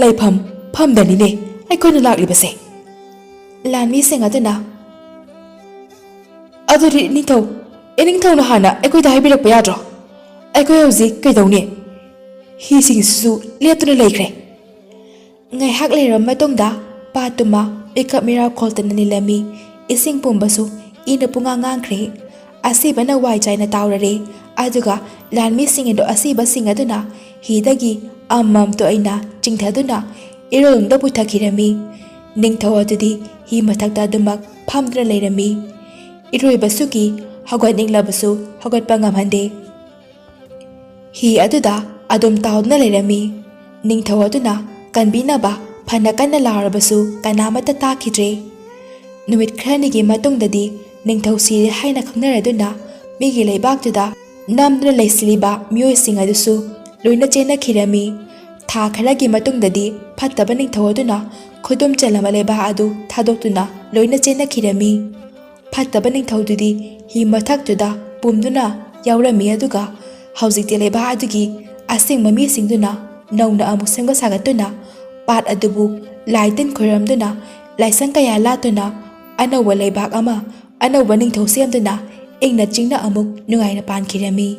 ꯂꯩꯐꯝ ꯐꯝꯗꯅꯤꯅꯦ ꯑꯩꯈꯣꯏꯅ ꯂꯥꯛꯂꯤꯕꯁꯦ꯫" ꯂꯥꯟꯃꯤꯁꯤꯡ ꯑꯗꯨꯅ, "ꯑꯗꯨꯗꯤ ꯏꯅꯤꯡꯊꯧ, ꯏꯅꯤꯡꯊꯧꯅ ꯍꯥꯟꯅ ꯑꯩꯈꯣꯏꯗ ꯍꯥꯏꯕꯤꯔꯛꯄ ꯌꯥꯗ꯭ꯔꯣ? ꯑꯩꯈꯣꯏ ꯍꯧꯖꯤꯛ ꯀꯩꯗꯧꯅꯤ? ꯍꯤꯁꯤꯡꯁꯤꯁꯨ ꯂꯦꯞꯇꯨꯅ ꯂꯩꯈ꯭ꯔꯦ꯫" ꯉꯥꯏꯍꯥꯛ ꯂꯩꯔꯕ ꯃꯇꯨꯡꯗ ꯄꯥꯠꯇꯨꯃ ꯃꯤꯀꯞ ꯃꯤꯔꯥꯎ ꯈꯣꯜꯇꯅ ꯅꯤꯜꯂꯝꯃꯤ꯫ ꯏꯁꯤꯡ ꯄꯨꯝꯕꯁꯨ ꯏꯅ ꯄꯨꯡꯉꯥꯡ ꯉꯥꯡꯈ꯭ꯔꯦ꯫ ꯑꯁꯤꯕꯅ ꯋꯥꯏ ꯆꯥꯏꯅ ꯇꯥꯎꯔꯔꯦ꯫ ꯑꯗꯨꯒ ꯂꯥꯟꯃꯤꯁꯤꯡ ꯑꯗꯨ ꯑꯁꯤꯕꯁꯤꯡ ꯑꯗꯨꯅ ꯍꯤꯗꯒꯤ ꯑꯃꯃꯝꯇ ꯑꯣꯏꯅ ꯆꯤꯡꯊꯗꯨꯅ ꯏꯔꯣꯜꯗ ꯄꯨꯊꯈꯤꯔꯝꯃꯤ꯫ ꯅꯤꯡꯊꯧ ꯑꯗꯨꯗꯤ ꯍꯤ ꯃꯊꯛꯇ ꯑꯗꯨꯃꯛ ꯐꯝꯗꯨꯅ ꯂꯩꯔꯝꯃꯤ꯫ ꯏꯔꯣꯏꯕꯁꯨ ꯀꯤ, ꯍꯧꯒꯠꯅꯤꯡꯂꯕꯁꯨ ꯍꯧꯒꯠꯄ ꯉꯝꯍꯟꯗꯦ꯫ ꯍꯤ ꯑꯗꯨꯗ ꯑꯗꯨꯝ ꯇꯥꯎꯗꯨꯅ ꯂꯩꯔꯝꯃꯤ꯫ ꯅꯤꯡꯊꯧ ꯑꯗꯨꯅ ꯀꯟꯕꯤꯅꯕ ꯐꯅ ꯀꯟꯅ ꯂꯥꯎꯔꯕꯁꯨ ꯀꯅꯥꯃꯠꯇ ꯇꯥꯈꯤꯗ꯭ꯔꯦ꯫ ꯅꯨꯃꯤꯠ ꯈꯔꯅꯤꯒꯤ ꯃꯇꯨꯡꯗꯗꯤ ꯅꯤꯡꯊꯧ ꯁꯤꯔꯦ ꯍꯥꯏꯅ ꯈꯪꯅꯔꯗꯨꯅ ꯃꯤꯒꯤ ꯂꯩꯕꯥꯛꯇꯨꯗ ꯅꯝꯗꯨꯅ ꯂꯩꯁꯤꯜꯂꯤꯕ ꯃꯤꯑꯣꯏꯁꯤꯡ ꯑꯗꯨꯁꯨ ꯂꯣꯏꯅ ꯆꯦꯟꯅꯈꯤꯔꯝꯃꯤ꯫ ꯊꯥ ꯈꯔꯒꯤ ꯃꯇꯨꯡꯗꯗꯤ ꯐꯠꯇꯕ ꯅꯤꯡꯊꯧ ꯑꯗꯨꯅ ꯈꯨꯗꯨꯝ ꯆꯜꯂꯕ ꯂꯩꯕꯥꯛ ꯑꯗꯨ ꯊꯥꯗꯣꯛꯇꯨꯅ ꯂꯣꯏꯅ ꯆꯦꯟꯅꯈꯤꯔꯝꯃꯤ꯫ ꯐꯠꯇꯕ ꯅꯤꯡꯊꯧꯗꯨꯗꯤ ꯍꯤ ꯃꯊꯛꯇꯨꯗ ꯄꯨꯝꯗꯨꯅ ꯌꯥꯎꯔꯝꯃꯤ, ꯑꯗꯨꯒ ꯍꯧꯖꯤꯛꯇꯤ ꯂꯩꯕꯥꯛ ꯑꯗꯨꯒꯤ ꯑꯁꯦꯡꯕ ꯃꯤꯁꯤꯡꯗꯨꯅ ꯅꯧꯅ ꯑꯃꯨꯛ ꯁꯦꯝꯒꯠ ꯁꯥꯒꯠꯇꯨꯅ, ꯄꯥꯠ ꯑꯗꯨꯕꯨ ꯂꯥꯏ ꯇꯤꯟ ꯈꯣꯏꯔꯝꯗꯨꯅ, ꯂꯥꯏꯁꯪ ꯀꯌꯥ ꯂꯥꯠꯇꯨꯅ, ꯑꯅꯧꯕ ꯂꯩꯕꯥꯛ ꯑꯃ, ꯑꯅꯧꯕ ꯅꯤꯡꯊꯧ ꯁꯦꯝꯗꯨꯅ ꯏꯪꯅ ꯆꯤꯡꯅ ꯑꯃꯨꯛ ꯅꯨꯡꯉꯥꯏꯅ ꯄꯥꯟꯈꯤꯔꯝꯃꯤ꯫